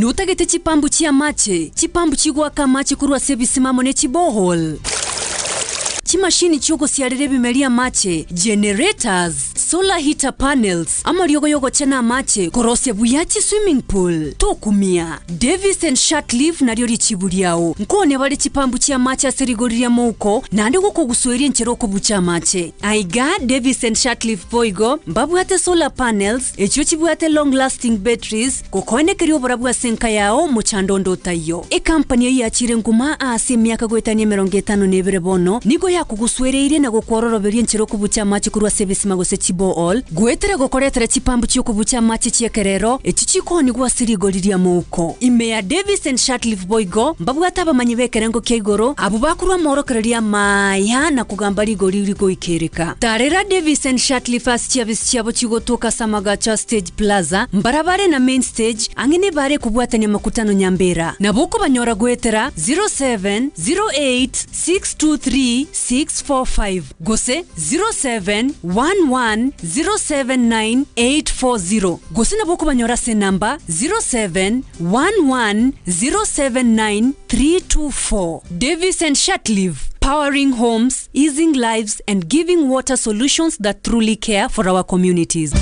Notagete chipambu chi'amache, chipambu chigoaka amache korwa ase ebisima amo ne chiborehole, chimashini chi'ogosiarera ebimeri amache, generators, solar heater panels, amariogo y'ogochena amache, korosia buya chiswimming pool. Tokumia! Davis and Shirtliff nario richibu riao. Nkoonia bare chipambu chi'amache ase rigori ria mouko, naende gokogusueria enchera okobucha amache. Aiga Davis and Shirtliff boigo mbabwate solar panels, echio chibwate long lasting batteries, gokoenekeria oborabu ase enka yao mochando onde otaiyo. Ekampani eyio yachire nkuma aase emiaka goetania 52 bono, nigo yakogusuereirie na gokwororoberia enchera okobucha amache korwa ase ebisima gose chiborehole, Goetera gokoretera chipambu chi'okobucha amache chi'ekerero, echi chikoonigwa ase rigori ri'amouko. Ime ya Davis and Shirtliff boigo mbabwate abamanyi b'ekerengo kia igoro, abwo bakorwa amorokererio amaya na kogamba rigori rigoikereka. Tarera Davis and Shirtliff ase chiabisi chiabo chigotoka ase amagacho a Stage Plaza, mbarabare na Main Stage, ang'e nebare ekobwatania makutano Nyambera. Nabo okobanyora goetera 0708 623 645. Gose 0711079840, gose nabo okobanyora ase enamba 0711079324. Davis and Shirtliff, powering homes, easing lives and giving water solutions that truly care for our communities.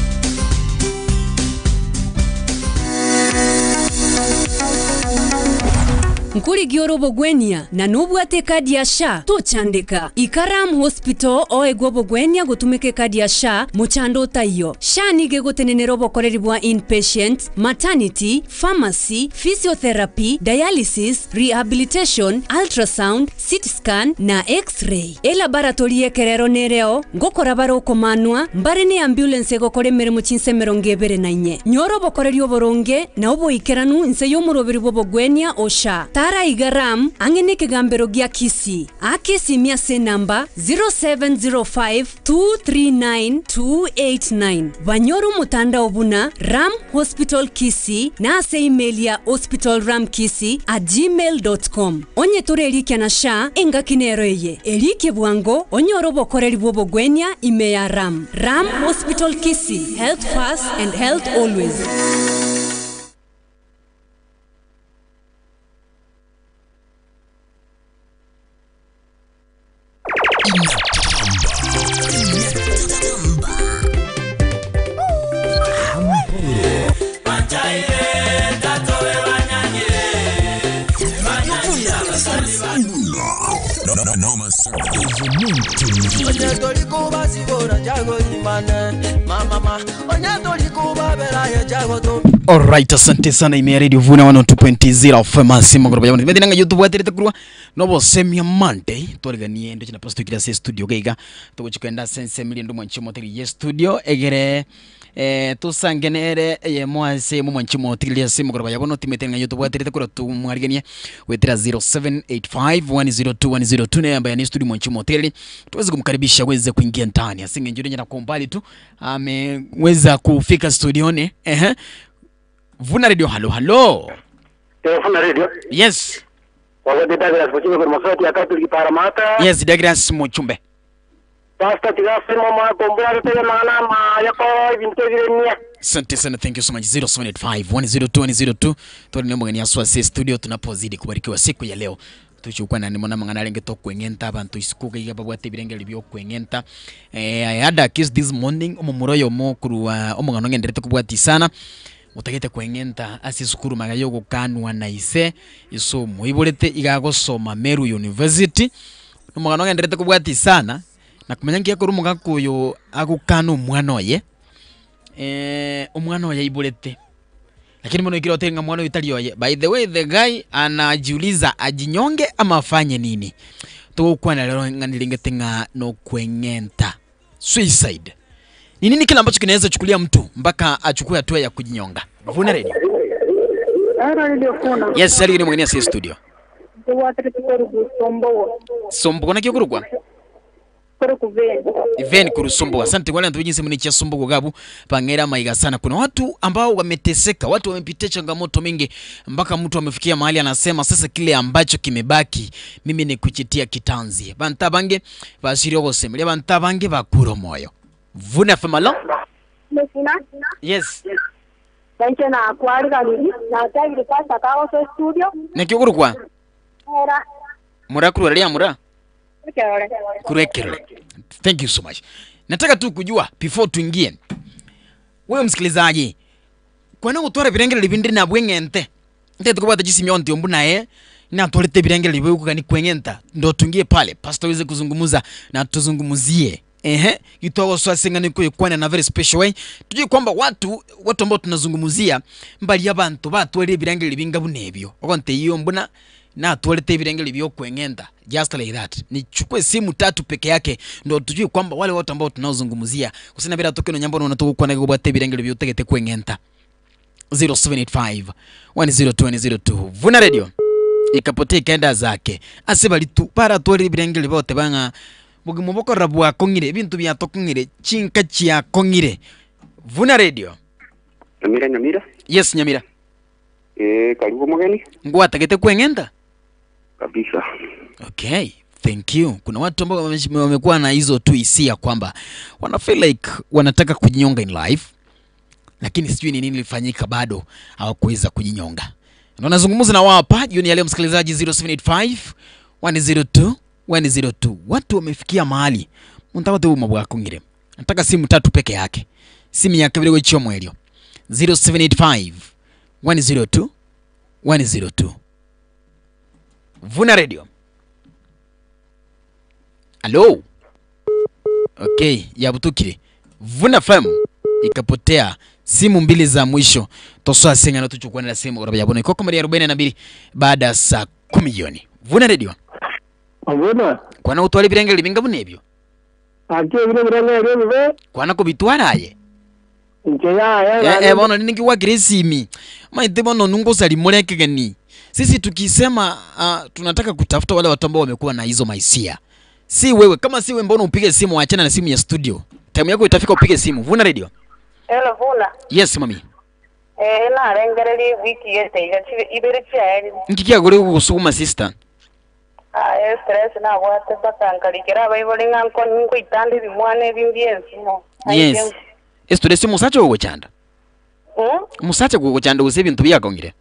Nkorigia ore obogwenia, na nobwate ekadi ya SHA, tochandeka. Ika Ram Hospital oegwe obogwenia gotumeka ekadi ya SHA, mochando otaiyo. SHA nigo egotenenera obokoreri bwa inpatient, maternity, pharmacy, physiotherapy, dialysis, rehabilitation, ultrasound, CT scan, na X-ray. Elaboratory y'ekerero nereo, ngokora bare okomanwa, mbare ne ambulance egokora emeremo chinsa 24. Nyora obokoreri oboronge na oboikeranu inse y'omoroberi bw'obogwenia o SHA. Tara iga Ram ang'e nekegambero gia Kisii. Aka esimi ase enamba 0705 239 289. Banyore omotandao buna Ram Hospital Kisii na ase email ya hospitalramkisii@gmail.com. Onye tore erikia na SHA, engaki nero eye. Erikie bwango onyore obokoreri bw'obogwenia ime ya Ram. Ram Hospital Kisii, health first and health always. Alright, asante sana ime ya Radio Vuna 102.0 FM asimo goroba yabona. Medina nga YouTube waterete kurwa nobosemia Monday twariganie ndoche na pastor kira ase studio gaiga togochi kogenda ase ensemo eria ende omwanchi omotegereria estudio egere eh, tosange nere eyemo ase eyemo omwanchi omotegereria ase omogoroba ya bono timete ng'a tobwaterete korwa tomwariganie goetera 0785102102 neyamba yane estudio omwanchi omotegereri tuweze kumkaribisha aweze kuingia ndani ase eng'encho ere nyara kwa umbali tu ameweza kufika studioni ehe Vuna radio halo halo Eh, Vuna Radio. yes Wagode Douglas Muchumbe kwa Maswati ya Catholic Paramata. yes Douglas Muchumbe Pastor Tigase mama kombura rutege mangana ma yako ibintu ebiremia. Asante sana, thank you so much. 0785 102 102 twari nomogeni aswa ase studio tunapozidi kubarikiwa siku ya leo tuchukwana nimo namang'ana arenge tokweng'enta abanto isiko iga babwate ebirengererio bia okweng'enta eh, I had a case this morning omomura oyomo korwa omogano ng'enderete kobwatia sana Otagete kweng'enta ase esukuru magega y'ogokanwa na ise, ise omoiborete iga agosoma Meru University, nomogano ogendererete kobwatia sana, na komanya nki ekero omogaka oyo agokana omwana oye, omwana oye aiborete, lakini bono ekero oteba ng'a mwana oyo tari oye, by the way the guy anajiuliza ajinyonge ama afanye nini? Togokwana rero ng'a nirengete ng'a nokweng'enta. Suicide. Ni nini kile ambacho kinaweza chukulia mtu mpaka achukue hatua ya kujinyonga? Vuna Radio. Aro Radio Funa. Yes, ali ni mwingine si studio. Tubwaterete korugu Sombogo. Sombogo nakio kurugwa. Korugu Ven. Ven kurusumbuka. Asante kwa wale watu muni cha sumbuko gabu pangera maiga sana. Kuna watu ambao wameteseka, watu wamepitia changamoto mingi mpaka mtu amefikia mahali anasema sasa kile ambacho kimebaki mimi ni kuchitia kitanzi. Banta bange basiri ogosemeria abanto abange bakure omoyo. Vuna FM, alo? Mufuna. Yes. Nainche nakwariganirie, natebirie Pastor kagosoa estudio. Naki okorokwa? Mura. Mura korwa riria mura? Ekerore. Korwa ekerore. Thank you so much. Nataka tu kujua before tuingie. Wewe msikilizaji, kwana gotwara ebirengererio binde nabwo eng'ente. Ntagete kobwata chisimionti ombu naye natwarete ebirengererio bigokogania kweng'enta ndo tuingie pale pastor aweze kuzungumza na tuzungumzie ehe gitogosoa ase eng'ana ekoyekwana na very special way tujue kwamba watu watu ambao tunazungumzia mbaria abanto batwarire ebirengererio binga buna ebio ogontebia mbuna natwarete ebirengererio bia okweng'enta just like that nichukue simu tatu peke yake ndo tujue kwamba wale watu ambao tunaozungumzia gose nabere atoke nonya mbono togokwana iga obwate ebirengererio bia otagete kweng'enta. 0785 102 Vuna Radio ikapotea ikaenda zake ase bari tu baratwarire ebirengeri bagoteba ng'a bogima bokorora bwakong'ire ebinto biatokong'ire chinka chiakong'ire Vuna Radio. Nyamira Nyamira. Yes Nyamira. Eh, karibu omogeni. Ngwatagete kweng'enta? Kabisa. Okay, thank you. Kuna watu ambao wamekuwa na hizo tu hisia kwamba wana feel like wanataka kujinyonga in life, lakini sijui ni nini lilifanyika, bado hawakuweza kujinyonga. Na nazungumza na wao hapa jioni ya leo, msikilizaji 0785 102 102. Watu wamefikia mahali mntawate uma bwakongire. Nataka simu tatu peke yake. Simu ya kabiri wechiyo mwelio 0785 102 102. Vuna Radio. Alo. Okay, yabutukire. Vuna FM ikapotea simu mbili za mwisho tosoa senga na tuchukua simu kwa yabona ikoko mari 42 baada ya saa 10 jioni. Vuna Radio. Abona, Kwana utwara ebirengeri binga buna ebyo. ake bire birengeri ebibe, Kwana kobitwara aye. inche yaya. Eh, eh, bono nini kiwakire esimi maite bono nungosali murekegeni sisi tukisema tunataka kutafuta wale watu ambao wamekuwa na hizo maisia si wewe kama si wewe mbona upige simu achana na simu ya studio time yako itafika upige simu vuna radio Hello Vuna. yes mami Eh narengereria wiki yete iga ibere chiaeri. nkikia gore gugusuguma sister Aye stress nabwate mpaka nkarikera abaibori ng'a nkoitanda ebimwana ebi mbiensimo. yes esitore si musacha ogochanda Musacha gogochanda gose ebinto biakong'ire.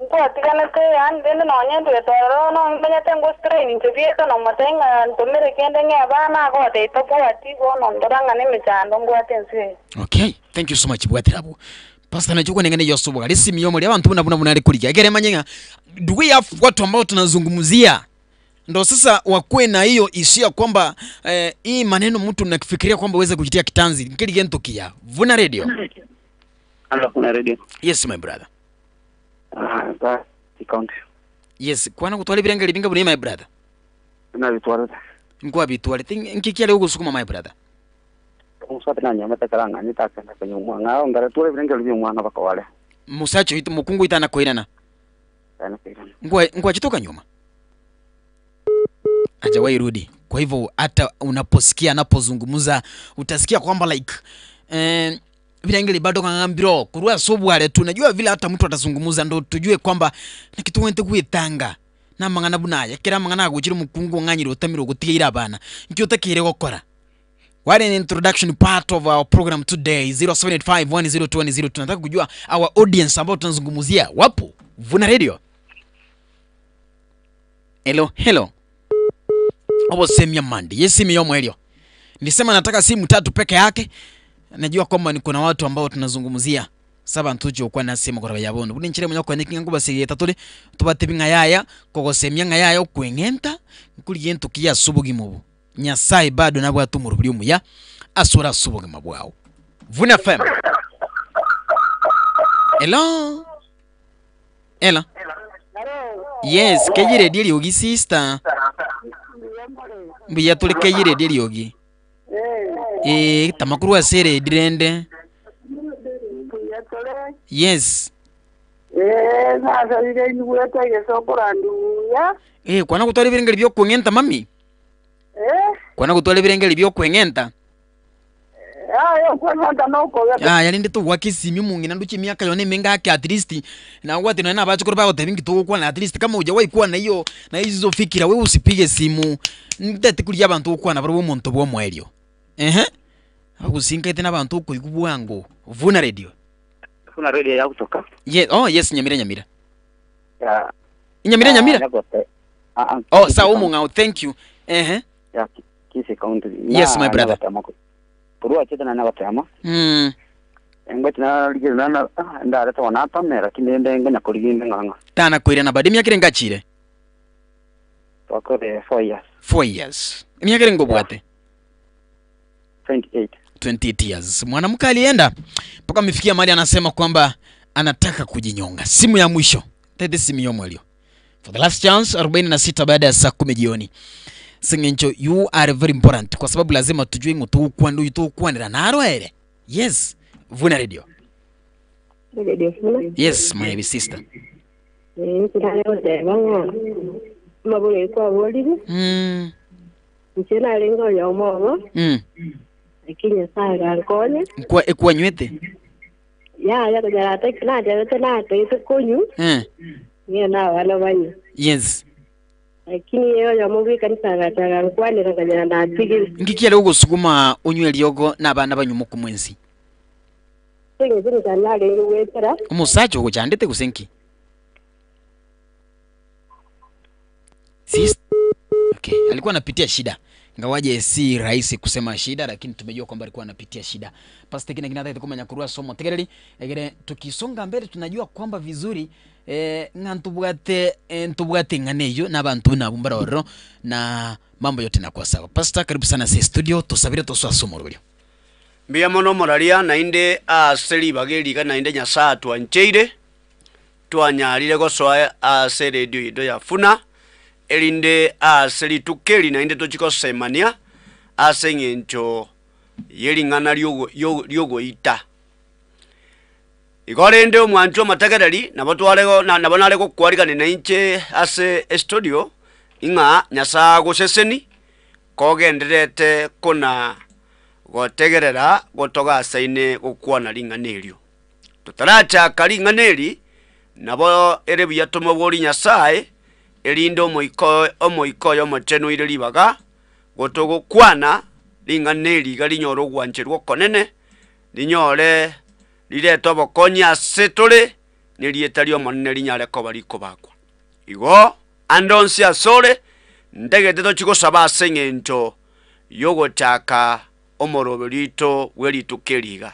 Nkwatiganete yaani rende nonye ndwete ororo nomenyete ngo strain inche bieka nomotebia ng'a ntomere kende ng'e abana agotebia tobwati bono ndora ng'a na emechando mbwate ense eye. Okay, thank you so much bwatera abwo. Pastor nacho kweneng'ana yosoboka resimi yomo ria abanto buna buna buna are korigia ekere manye ng'a do we have watu ambao tunazungumzia ndo sasa wakuwe na hiyo hisia kwamba eh, hii maneno mtu nakifikiria kwamba uweze kujitia kitanzi nkeri gento kiya vuna radio Halo, kuna radio. yes my brother Ah, ba county. yes kwana gotwara ebirengeri binga buna my brother Na bitwarete. nkwabitwarete nki kiare gogosukuma my brother Omuswati nanyomete karanga nitakenda kanywa ng'ao ngara tware birengeri bya omwana bakawale. Musacha oito mokungu oito anakoirana. Tana koirana. Ngwa ngwachitoka nyuma. Hajawahi rudi. Kwa hivyo hata unaposikia anapozungumza utasikia kwamba like eh, birengeri bado kang'ambiro kurwa sobware tu najua vile hata mtu atazungumza ndo tujue kwamba nakituwente gwetanga namang'ana buna aya kera amang'ana agochire omokungu ong'anyire otamire ogotigeire abana nki otakeire gokora What an introduction part of our program today 0785102102 tunataka kujua our audience ambao tunazungumzia wapo Vuna Radio. Hello, hello. Obosemia mandi yesimi yomo elio. Nisema nataka simu tatu peke yake. Najua kwamba ni kuna watu ambao tunazungumzia saba ntuche okwa na simu koraba yabono. Buni nchire munyoko niki nguba sigeta tuli tubate binga yaya kogosemia ng'a yaya okweng'enta nkuri gento kiya subugi mubu. Nyasaye bado nabwate omorobori omuya asore ase obogima bwao. Vuna FM. Hello. Hello. Yes, keyie redio eriogi sister. Mbuya tore keyie redio eriogi. Eh, tama korwa ase eredi rende. Yes. Eh, nasabire nyigwete egesokora nduya. Eh, kwana gotwara ebirengeri bia okweng'enta mami? Eh? Kwana gotwara ebirengeri bia okweng'enta? Aye, okweng'enta nokobe. Yaya rende togwaka esimi omong'ina ndoche emiaka yone emenge ake at least nagwati nonye na abachokoro bagotebia nki togokwana at least kama hujawahi kuwa na hiyo na hizo fikira wewe usipige simu ntete korigia abanto ogokwana barobwo omonto bwa omoerio ehe abagosinkaete na abanto okoigwa bwango vuna radio. Kuna radio ya kutoka. Ye, oh yes Nyamira Nyamira. Ya. Nyamira Nyamira. Nyagote. Ah ah. Oh, sawa omong'ao, thank you. Ehe. Ya Kisii County. Yes, my brother. Kurwa chete na nagatema. Engwete na rigere na na ndareta wana tamera lakini ende nganya kuriginde ng'ang'a. Tana koirana bado emiaka ere ngachire. Twakore 4 years. 4 years. Emiaka ere ngobwate. 28. 28 years. Mwanamke alienda mpaka amefikia mahali anasema kwamba anataka kujinyonga. Simu ya mwisho. Tete simu yomwelio. For the last chance 46 baada ya saa 10 jioni. Sing'encho you are very important kwa sababu lazima tujue ng'o togokwana oyo togokwanera naro ere. Yes. Vuna radio. Radio Funa. Yes, my baby sister. Nare goteba ng'a amabori kwaborire inche narenge oyomo obo lakini Nyasaye agankonya Nkwa ekwanywete. yaya konyora ata nachagete natoete konywa ng'e na abana banywe Yes. lakini eye oyomo bwa ekanisa agacha agankwanera nkanyora natigire. Nki kiare gogosuguma onywe eriogo na abana banywe mokumwa ensi? Ase eng'encho emechando narenge goetera. Omosacha ogochandete gose nki? Sis Okay, alikuwa anapitia shida. Ingawaje si rahisi kusema shida, lakini tumejua kwamba alikuwa anapitia shida. Pastor kina kinataka kumanya kurwa somo tegereri egere tukisonga mbele tunajua kwamba vizuri eh, ng'a ntubwate eh, ntubwate ing'ana eyio na abanto buna abwo mbarororo na mambo yote nakuwa sawa. Pastor, karibu sana ase studio tosabire tosoa ase omoroberio. Mbuya mono omoraria naende ase ribaga eri iga naende Nyasae atwancheire, twanyarire gosoa ase eredio yaito ya Funa, erinde ase rituko eri naende tochie gosemania ase eng'encho ye ring'ana riogo riogo riogoita. Igo rende omwancho omotegereri nabo tware go na nabo nare gokwarigania nainche ase estudio, ng'a Nyasae agoseseni, kogendererete kona gotegerera gotogasaine gokwana ring'ana erio. Totarachaka ring'ana eri, nabo ere buya tomoborie Nyasae, erinde Omoika Omoika oye Omochenu oire ribaga, gotogokwana ring'ana eri iga rinyore ogwancherwa okonene, rinyore rirete obokonyi ase tore, na erieta ri'Omonene rinyare koba rikobakwa. Igo ande onsi asore, ntagete tochie gosaba ase eng'encho y'ogochaka omoroberio oito bwe rituko eri iga.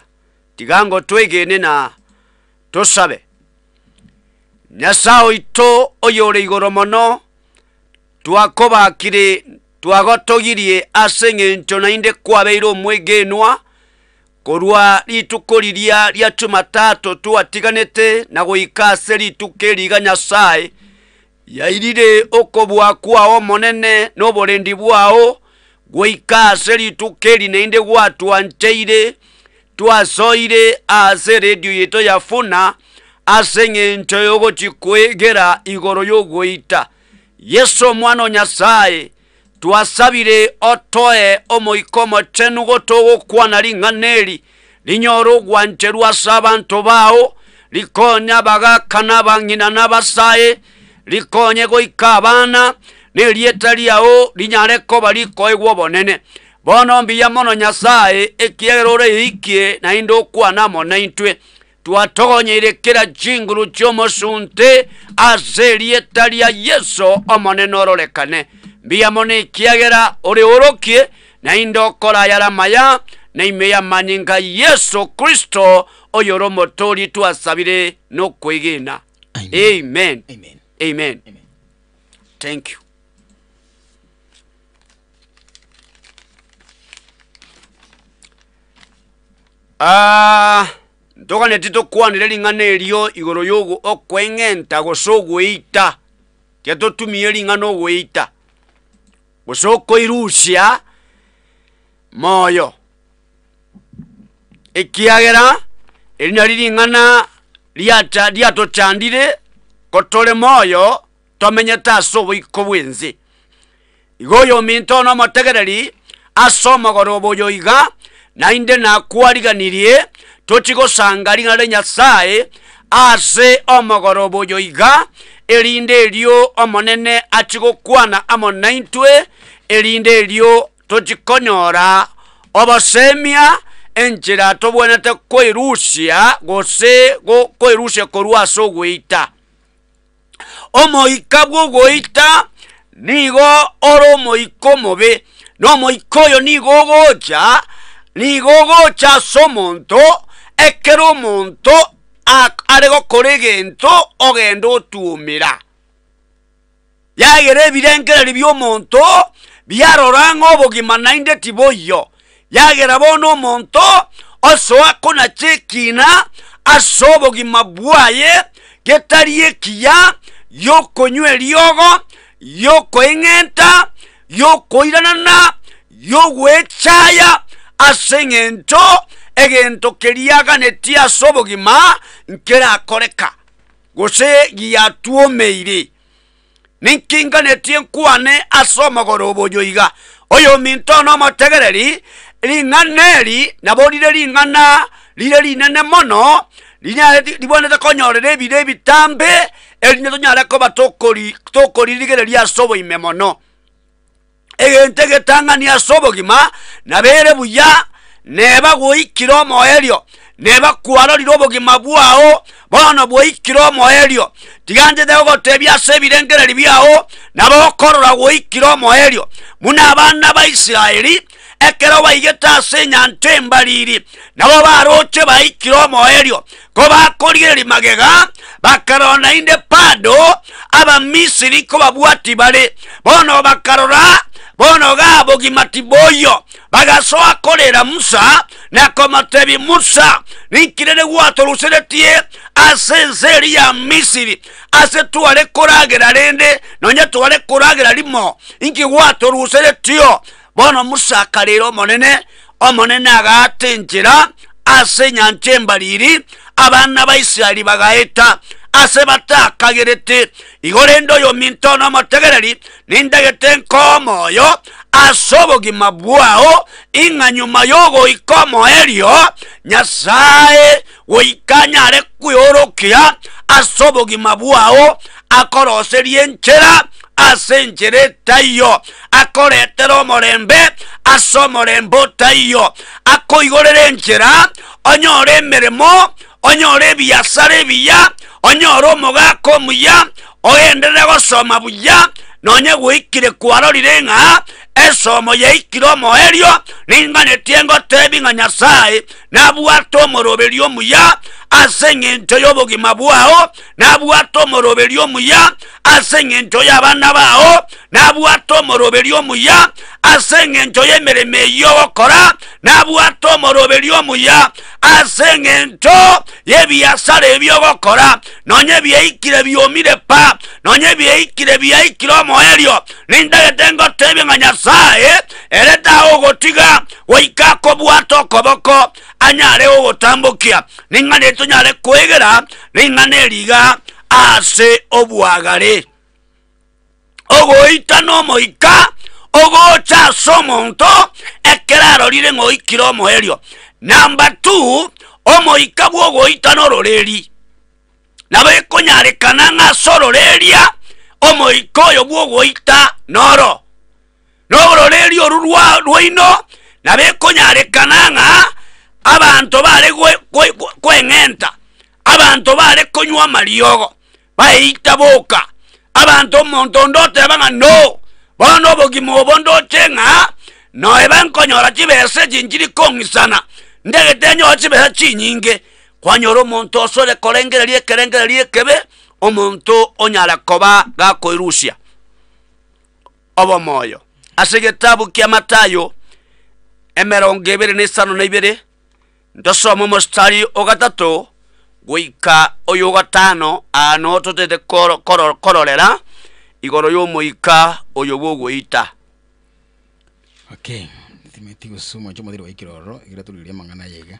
Tiga ngotwegene na tosabe. Nyasae oito oyore igoro mono, twakobakire, twagotogirie ase eng'encho naende kwabeire omwegenwa korwa rituko riria ria Chumatato twatiganete na goika ase rituko eri iga Nyasae Yairire okobua kwao Omonene na oborendi bwao goika ase rituko eri naende gwatwancheire, twasoire ase eredio yaito ya Funa ase eng'encho y'ogochia kwegera igoro y'ogoita. Yeso Omwana o Nyasae, twasabire otoe Omoika Omochenu gotogokwana ring'ana eri, rinyore ogwancherwa ase abanto bao, rikonye abagaaka na abang'ina na abasae, rikonye goika abana, na erieta riao rinyare koba rikoegwa obonene. Bono mbuya mono Nyasae, ekiagera oreikie naende okwane amo naintwe. Twatogonyeire kera chinguru chi'omosunte ase erieta ria Yeso Omonene ororekane. Mbuya mono ekiagera oreorokie naende okore ayare amaya, na ime y'amanyinga a Yeso Kristo oyore Omotoori twasabire nokwegena. Amen. Amen. Amen. Thank you. Ah, ntoganeti tokwanere ring'ana erio igoro y'ogo okweng'enta gose ogoeita, tiga totumie ring'ana ogoeita, gose okoirusia moyo, ekiagera eri nari ring'ana riacha riatochandire ko tore moyo tomenyete ase oboiko bw'ense. Igo oyominto one omotegereri ase omogoroba oyo iga, naende nakwariganirie tochie gosanga ring'ana ria Nyasae ase omogoroba oyo iga, erinde erio Omonene achie gokwana amo naintwe, erinde erio tochie konyora obosemia, enchera tobwenerete koerusia gose go koerusia korwa ase ogoita. Omoika bw'ogoita nigo ore omoika omobe, na omoika oyo nigo ogocha, nigo ogocha ase omonto ekero omonto are gokora egento ogenda otuomera. Yagera ebirengererio bi'omonto biarora ng'a obogima naende tiboiyo. Yagera bono omonto osoa konacha ekiina ase obogima bwaye getari ekiya gi'okonywa eriogo, gi'okoeng'enta, gi'okoiranana, gi'ogwechaya, ase eng'encho egento keria aganetie ase obogima nkerakoreka. gose giatuomeire. Ninki nganetie nkwane ase omogoroba oyo iga? Oyominto one omotegereri, ring'ana eri nabo rire ring'ana rire rinene mono, rinyareti ribwenerete konyorera ebiro ebitambe, erinde tonyare koba tokori tokoririgereria ase oboime mono. Egento egetang'ani ase obogima nabere buya, neba gwaikire omoerio, neba kwarorire obogima bwao, bono bwaikire omoerio. Tiga nchete gogotebia ase ebirengererio biao, nabo okorora gwaikire omoerio. Buna abana ba Israeli, ekero baigete ase enyancha embariri, nabo baroche baikire omoerio. Kobakorigereria magega, bakarora naende bado Abamisiri kobabwati bare. Bono bakarora, bono igaa bogima tiboiyo. Bagasoa korera Musa na komotebia Musa, Ninki rende gwatoruseretie ase ense eria ya Misiri, ase tware koragera rende nonya tware koragera rimo? Inki gwatoruseretio? Bono Musa akarera Omonene, Omonene agaata enchera ase enyancha embariri, abana ba Israeli bagaeta ase batakagerete. Igo rende oyominto one omotegereri, nindagete nkoe omoyo ase obogima bwao, ing'a nyuma y'ogoika omoerio, Nyasae goika anyare kweorokia ase obogima bwao, akoroserie enchera ase enchera etaiyo, akoretere omorembe ase omorembe otaiyo, akoigorere enchera onyore emeremo, onyore ebiasara ebiya, onyore omogaka omuya, ogenderere gosoma buya, nonye gwaikire kwarorire ng'a esomo yaikire omoerio, ninganetie ngotebi ng'a Nyasae nabwate omoroberio omuya ase engencho y'obogima bwao, nabwate omoroberio omuya ase engencho y'abana bao, nabwate omoroberio omuya ase engencho y'emeremo eyio ogokora, nabwate omoroberio omuya ase engencho y'ebiasara ebio ogokora, nonye biaikire biomire pa, nonye biaikire biaikire omoerio, nintagete ngotebie ng'a Nyasae ere tagogotiga goika akobwate okoboko anyare gogotambokia. Ning'ana eri tonyare koegera ring'ana eri iga ase obwagare. Ogoita nomoika ogocha ase omonto ekero arorire ng'a oikire omoerio. Number two, omoika bw'ogoita nororeri. Nabo ekonyarekana ng'a ase ororeria omoika oyo bw'ogoita noro. Nororeria oru rwa rwaino nabo ekonyarekana ng'a abanto bare kweng'enta, abanto bare konywa amariogo, baeita boka, abanto omonto onde oteba ng'a no, bono obogima obo ndoche ng'a noeba nkonyora chibesa echi nchiri kong'isana, ndagete nyore chibesa chinyinge. Kwanyora omonto osore korengereria ekerengererio ekebe, omonto onyara koba gakoirusia. obomoyo. Ase egetabu kia Matayo 25, ntosome omostari o gatato goika oyo o gatano, aa noo totete koro- koro- kororera igoro y'omoika oyo bw'ogoita. Okay, timeti gose omoche omotiri gwaikire ororo, ekero torigereria amang'ana aya iga,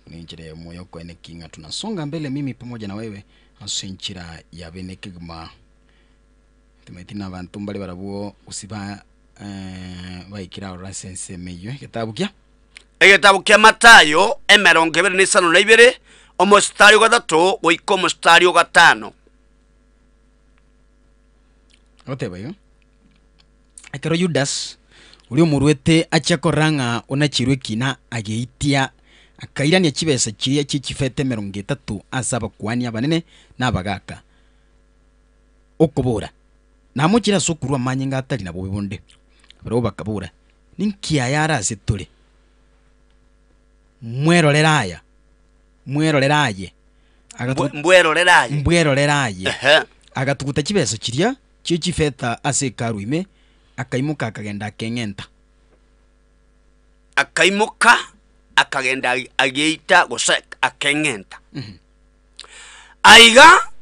buna enchera eyemo yokoeneki ng'a tunasonga mbele mimi pamoja na wewe, ase enchera ya bene kegima. Timanyeti na abanto mbare barabwo gose ba baikire aroro ase ensemo eyio. Egetabu kia. Egetabu kia Matayo 25, omositari o gatato goika omositari o gatano. Agoteba iga, Ekero Yudas, oria omoruete achia korora ng'a onachirwe ekina, ageitia. Akairania chibesa chiria chie chifeta 30 ase abakuani abanene na abagaaka, okobora, Namochire ase okorua amanyinga atari na bobe bonde. Barabwo bakabora, Ninki aya are ase tore? Mwerorere aya, mwerorere aye. Agatuguta- Mbwerorere aye. Mbwerorere aye. Ehe. Agatuguta chibesa chiria chie chifeta ase Hekalu ime, akaimoka akagenda akeng'enta. Akaimoka akagenda ageita gose akeng'enta. Aiga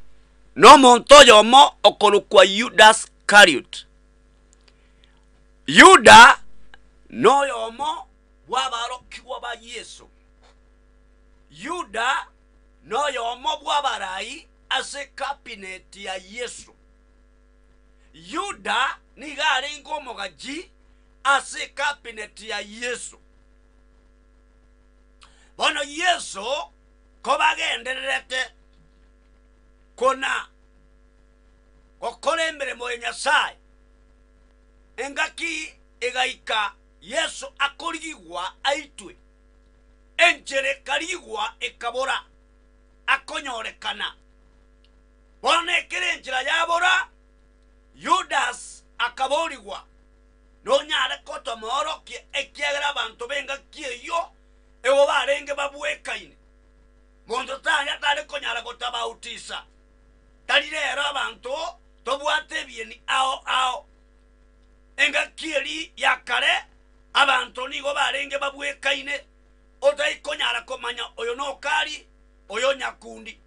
nomonto oyomo okorokwa Yudas Iskariot. Yuda noyomo bw'abarokigwa ba Yeso. Yuda noyomo bw'abarai ase ekabineti ya Yeso. Yuda nigo arenge omogachi ase ekabineti ya Yeso. Bono Yeso kobagendererete kona gokora emeremo ya Nyasae, engaki egaika Yeso akorigigwa aitwe, enchera ekarigwa ekabora, akonyorekana. Bono ekero enchera yabora, Yudas akaborigwa, Nonyare kotomoorokia ekiagera abanto b'engaki eyio igo barenge babwekaine? Monto tari atare konyara gotabautisa. Tari rero abanto tobwate ebieni ao ao. Engaki eria ya kare abanto nigo barenge babwekaine, otari konyara komanya oyo nokari, oyo nyakundi.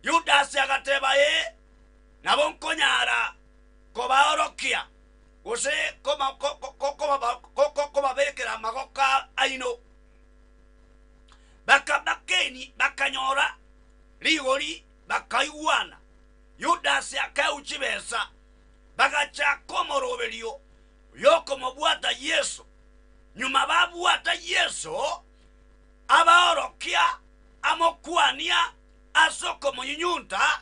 Yudasi agateba, Ee, nabo nkonyara kobaorokia, gose kobabekera amagoko aino. Bakabakeni bakanyora rigori, bakaigwana. Yudasi akaegwa chibesa, bagachaka omoroberio y'okomobwata Yeso. Nyuma babwata Yeso, abaorokia amokwania ase okomonyunyunta,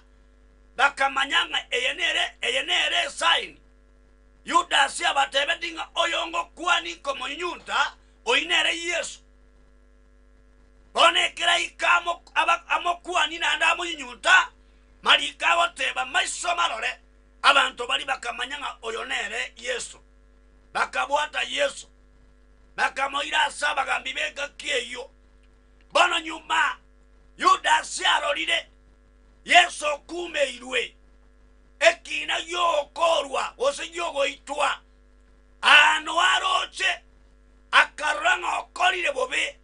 bakamanya ng'a eye nere eye nere esaini. Yudasi abatebetie ng'a oyo ngokwania nkomonyunyunta, oyio nere Yeso. Bono ekero aika amokwanie naende amonyunyunta, mariko agoteba maiso marore, abanto baria bakamanya ng'a oyo nere Yeso. Bakabwata Yeso, bakamoira ase abagambi b'engaki eyio. Bono nyuma Yudasi arorire Yeso okumeirwe ekiina gi'ogokoorwa gose gi'ogoitwa, aano aroche, akarora ng'a okorire bobe,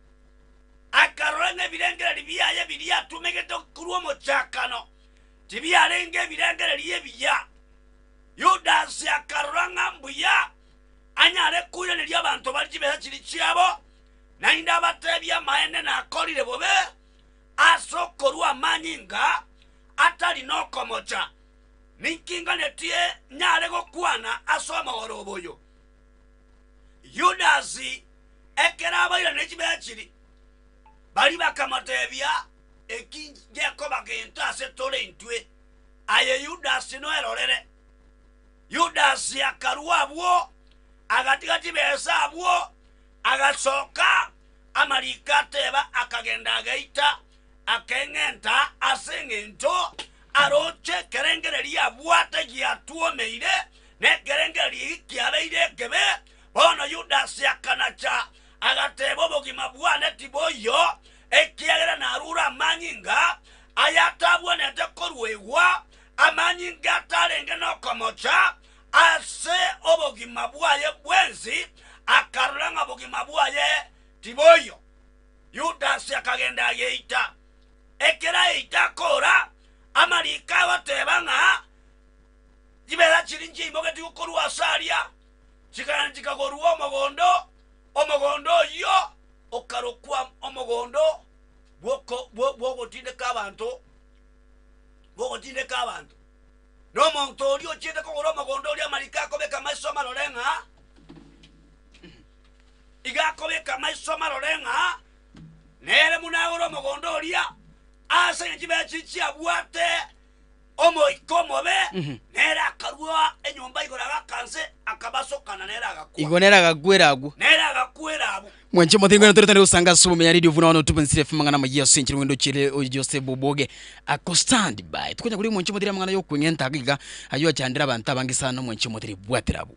akarora ng'a ebirengererio biaye biria atumegete korwa omochakano tibiarenge ebirengererio ebiya. Yudasi akarora ng'a mbuya anyare koiraneria abanto baria chibesa chiria chiabo, naende abatebie amaene nakorire bobe ase okorua amanyinga atari nokomocha. Ninki nganetie nyare gokwana ase omogoroba oyo? Yudasi ekero abairaneire chibesa chiria, baria bakamotebia, Eki ngekoba gento ase tore intwe, aye Yudasi noerorere. Yudasi akarua abwo, agatiga chibesa abwo, agasoka, amariko ateba akagenda ageita, akeng'enta ase engencho aroche ekerengererio abwate giatwomeire, na ekerengererio eki kiabeire ekebe. Bono Yudasi akanacha, agateba, Obogima bwane tiboiyo, ekiagera narure amanyinga ayatabwenerete koruegwa, amanyinga atarenge nokomocha ase obogima bwaye bwensi, akarora ng'a bogima bwaye tiboiyo. Yudasi akagenda ageita. Ekero aeita akora, amariko agoteba ng'a chibesa chiria nchiaimogetigwe korwa ase aria, chikagenda chikagorwa omogondo, omogondo oyio okarokwa omogondo bw'ogotindeka abanto, bw'ogotindeka abanto. Na omonto oria ochiete kogora omogondo oria amariko akobeka amaiso amarore ng'a iga akobeka amaiso amarore ng'a nere buna agore omogondo oria ase engencho chibeche chiria chiabwate omoika omobe, nere akarua enyomba igoro agaka nse, akabasokana nere agakwa. Igo nere agakwera agwo. Nere agakwera abwo. Mwanche mothiri ngwena tore tari gosanga ase obomenyo radio buna 102.3 FM mang'ana amayia ase enchera ogende ochere oyo Joseph Oboge ako stand by. Tokonya koria mwanche mothiri amang'ana yokweng'enta iga iga aywo achandire abanto abange sana mwanche mothiri bwatera abwo.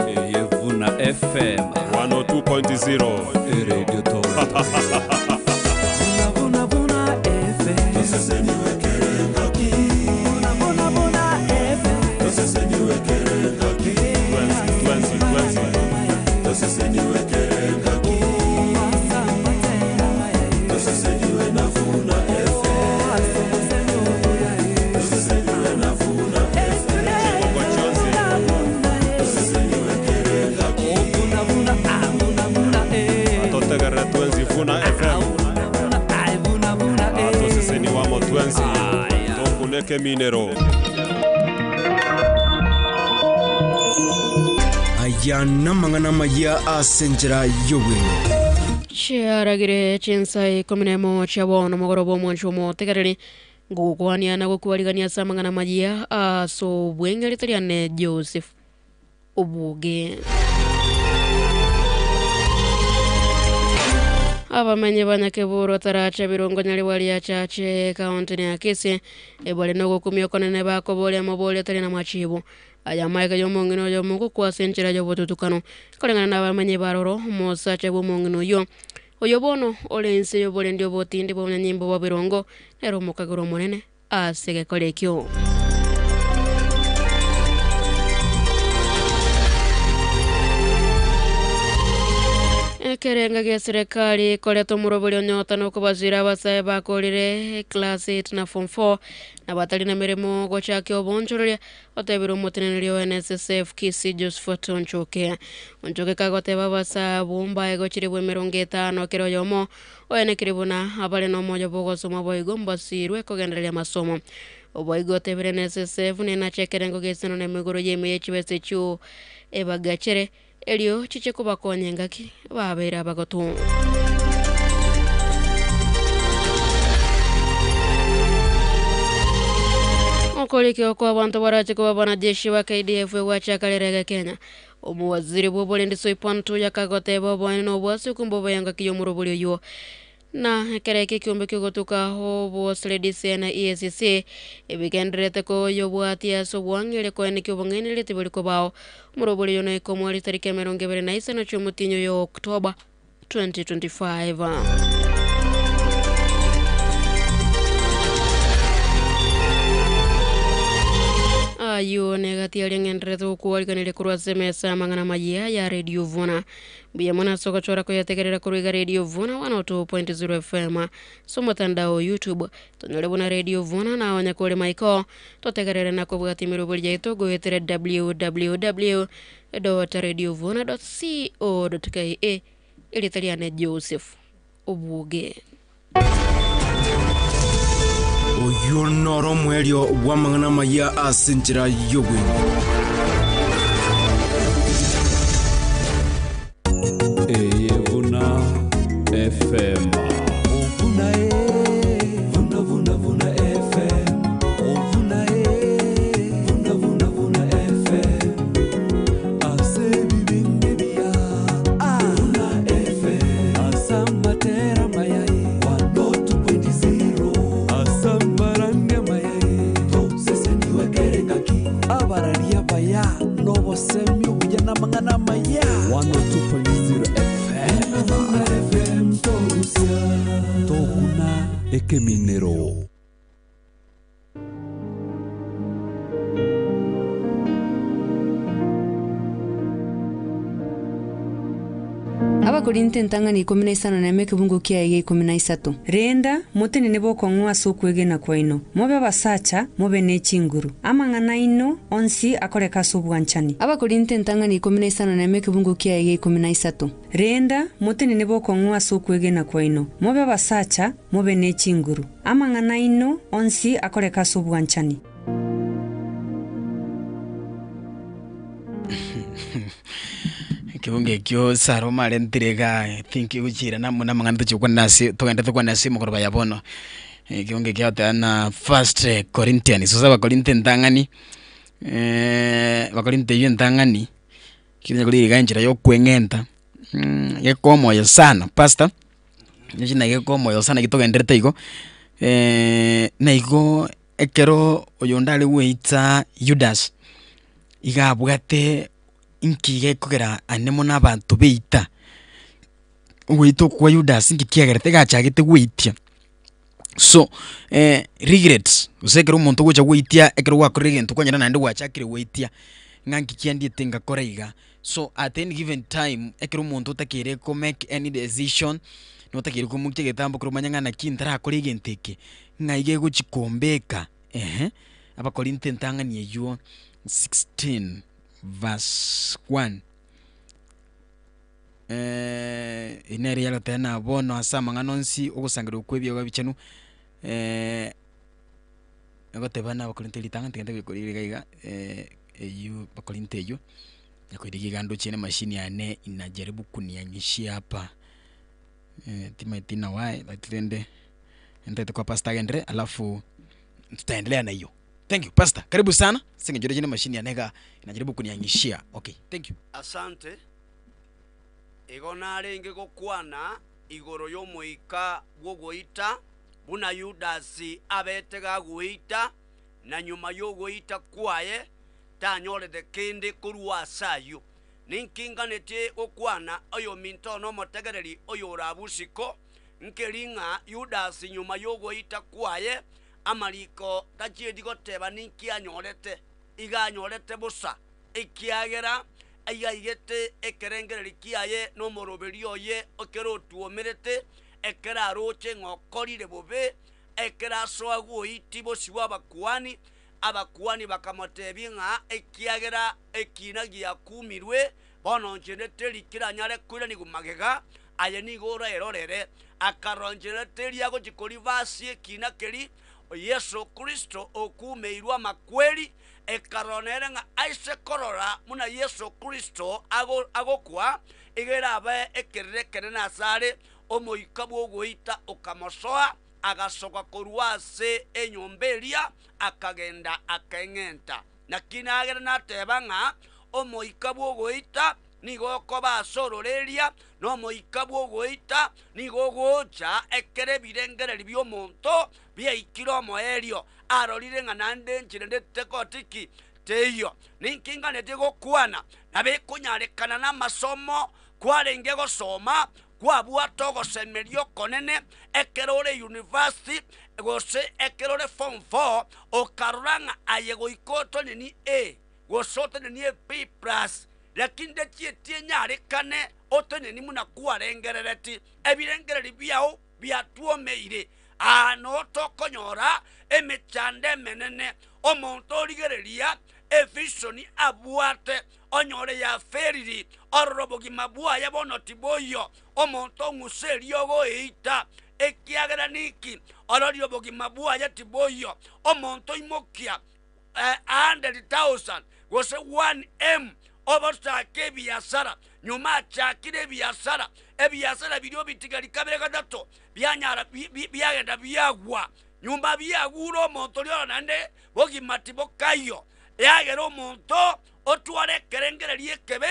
Eye Vuna FM 102.0 eredio to Twensi, twensi, twensi. Chiboko chionsi. Atotegerere twensi Vuna FM. Atoseseni wamo twensi. Tokuneke minero. Aya namang'ana amaya ase enchera y'obweng'e. Chiaragire chinsa ikomi na emo chia bono mogoroba omwancho omotegereri ngokwania na gokwarigania ase amang'ana mayia ase obweng'e rita riane Joseph Obuge. Abamenyi ba Nyakeburu taracha birongo nyaribwa riachache kaunti ya Kisii ebare nogokumia okonene bakoboria amabori atari na machibu aya maega ya omong'ina oyo omogokwa ase enchera ya obotutukano koreng'ana na abamenyi baroro omosacha bwa omong'ina oyo oyo bono ore ense ya oborendi obotindi bwa obonyanyimbo bwa birongo nere omokagera omonene ase egekora ekio. Ekerenga gia serikali koreta omorobori onyota na okobasira abasae bakorire class 8 na form 4 na batari na mirimo gochakia obonchoreria otebire omoteneneri o NSSF Kisii Josephat Onchoke. Onchoke kagoteba abasae abwo mbae gochire bwa emerongo etano kera oyomo oenekire buna abare na omoyo bwa ogosoma boigo mbasirwe kogendereria amasomo. Oboigo otebire NSSF nenache ekerengo geseno na emegoro ya ime ya chibesa echio ebagachere erio chiche kobakonya engaki babeire abagotu. Okorikigwa kwa abanto barache koba abanajeshi ba KDF egwachaka rero iga Kenya. Omowaziri bwa oborendi Soipan Tuya akagoteba oboene na obwasuku mbobe engaki ya omorobori oywo. Na ekero eke ekiombe kiogotuka obosredisia na EACC ebigendererete koyobwatia ase obwang'e koenekia obong'ainereria tibori kobao. Omorobori oyo noika ritariki emerongo ebere na isano chia omotinyi oyo October 2025. Ayio negati aria ng'endererete gokwariganeria korwa ase emesa y'amang'ana amayia ya Radio Vuna. Mbuya mono ase ogochora koyategerera korwa iga Radio Vuna 102.0 FM ase omotandao o YouTube. Tonyore buna Radio Vuna na onye kore maiko totegerere na kobwatia emeroberi yaito goetera www.radiovuna.co.ke Erieta riane Joseph Obuoge. Oyio noro omoerio bw'amang'ana amayia ase enchera y'obweng'e. Eye Vuna FM. Abararia baya n'obosemi obuya n'amang'ana amaya 102.0 FM. Tokuna ekeminero. Abakorinto entang'ani 15 ekebungo kiaye gia 13. Renda, motenene bokong'u ase okwegena kwaino, mobe abasacha, mobe ne chinguru. Amang'ana aino onsi akoreke ase obwanchani. Abakorinto entang'ani 15 ekebungo kiaye gia 13. Renda, motenene bokong'u ase okwegena kwaino, mobe abasacha, mobe ne chinguru. Amang'ana aino onsi akoreke ase obwanchani. Ekebungo ekio Salomo arentire iga I think egochiira namo na amang'ana tochia gokwana ase togende tokwane ase emegoroba ya bono. Ekebungo ekio egoteba ng'a First Corinthians gose Abakorinto entang'ani, Abakorinto eywo entang'ani. Kenya kori iga enchera ya okweng'enta, gekoa omoyo sana pastor, echi naye gekoa omoyo sana gitogenderete igo, naigo ekero oyonde are goita Yudas, iga abwate inki gekogera ane mono abanto beita, ogoita okwo kwa Yudas inki kiagerete iga achagete goitia. So regrets, gose ekero omonto ogocha goitia ekero gwakorire egento kwanyora naende gwachakire goitia, ng'a nki kiandiete ngakora iga. So at any given time, ekero omonto otakeire ko make any decision, notakeire koimokia egetambo ekero omanye ng'a naki ntarakore egento eke, ng'ai gegochi kombeka ehe. Abakorinto entang'ani eywo 16 verse 1. Eye nere yaroteba ng'a bono ase amang'ana onsi ogosangererwa kw'ebiegwa ebichenu, egoteba ng'a abakorinto ritang'ani tigende goikora iga iga eywo abakorinto eywo, nakoirigia iga ndoche na emashini yane inajaribu kuniang'ishia hapa, timanyeti na why but rende ntagete koa pastor agenderere alafu tutaendelea na hiyo. Thank you pastor, karibu sana ase eng'encho ndoche na emashini yane iga inajaribu kuniang'ishia okay, thank you. Asante. Igo narenge gokwana igoro y'omoika bw'ogoita, buna Yudasi abete gagoita, na nyuma y'ogoita kwaye tanyorete kende korwa ase ayio. Ninki nganetie gokwana oyominto nomotegereri oyore abwo isiko? Nkeri ng'a Yudasi nyuma y'ogoita kwaye amariko tachieti goteba ninki anyorete, iga anyorete bosa, ekiagera aigaigete ekerengererio kiaye na omoroberio oye ekero otuomerete, ekero aroche ng'a okorire bobe, ekero asoa goitia bosio bw'abakuani, abakuani bakamotebia ng'a ekiagera ekina giakumirwe, bono inche teri keranyare koiranigwa magega, aye nigo oraerorere. Akarora inche teri agochia korivasia ekina keria, Yeso Kristo okumeirwe amakweri, Ekarora nere ng'a aise korora buna Yeso Kristo agokwa, iga erabe ekerero ekenene asare, omoika bw'ogoita okamosoa, agasoka korwa ase enyomba eria, akagenda akeng'enta. Naki nagera nateba ng'a omoika bw'ogoita nigo okoba ase ororeria, na omoika bw'ogoita nigo ogocha ekero ebirengererio bi'omonto biaikire omoerio. Arorire ng'a naende enchera ende tekoti ki? Teiyo. Ninki nganetie gokwana? Nabo ekonyarekana namasomo kwarenge gosoma, kwabwate ogosemeria okonene ekero ore university gose ekero ore form four, okarora ng'a aye goika otenenie A gose otenenie B plus, lakini techieti enyarekane otenenie buna kwarengerereti. Ebirengererio biao biatwomeire. Aa noo tokonyora emechando emenene, omonto origereria evisioni abwate, onyore yaferiri, orore obogima bwaye bono tiboiyo, omonto ong'use eriogo eita, ekiagera niki? Ororire obogima bwaye tiboiyo, omonto oimokia 100,000 gose 1M obosake ebiasara, nyuma achakire ebiasara, ebiasara biria obitigari kabere gatato bianyara biagenda biagwa, nyuma biagure omonto oria oro naende bogima tibokaiyo, eagere omonto otware ekerengererio ekebe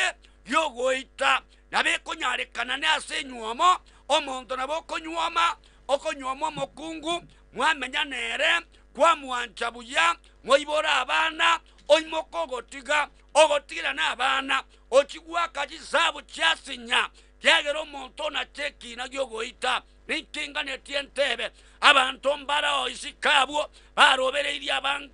giogoita. Nabo ekonyarekana ne ase enywomo, omonto nabo okonywoma, okonyuoma omokungu, mwamenya nere, kwamwancha buya, mwaibora abana, oimoke ogotiga, ogotigera nabana, ochie goaka chisabu chiasinya, kiagera omonto onache ekiina gi'ogoita. Ninki nganetie entebe? Abanto mbarao isiko abwo barobereirie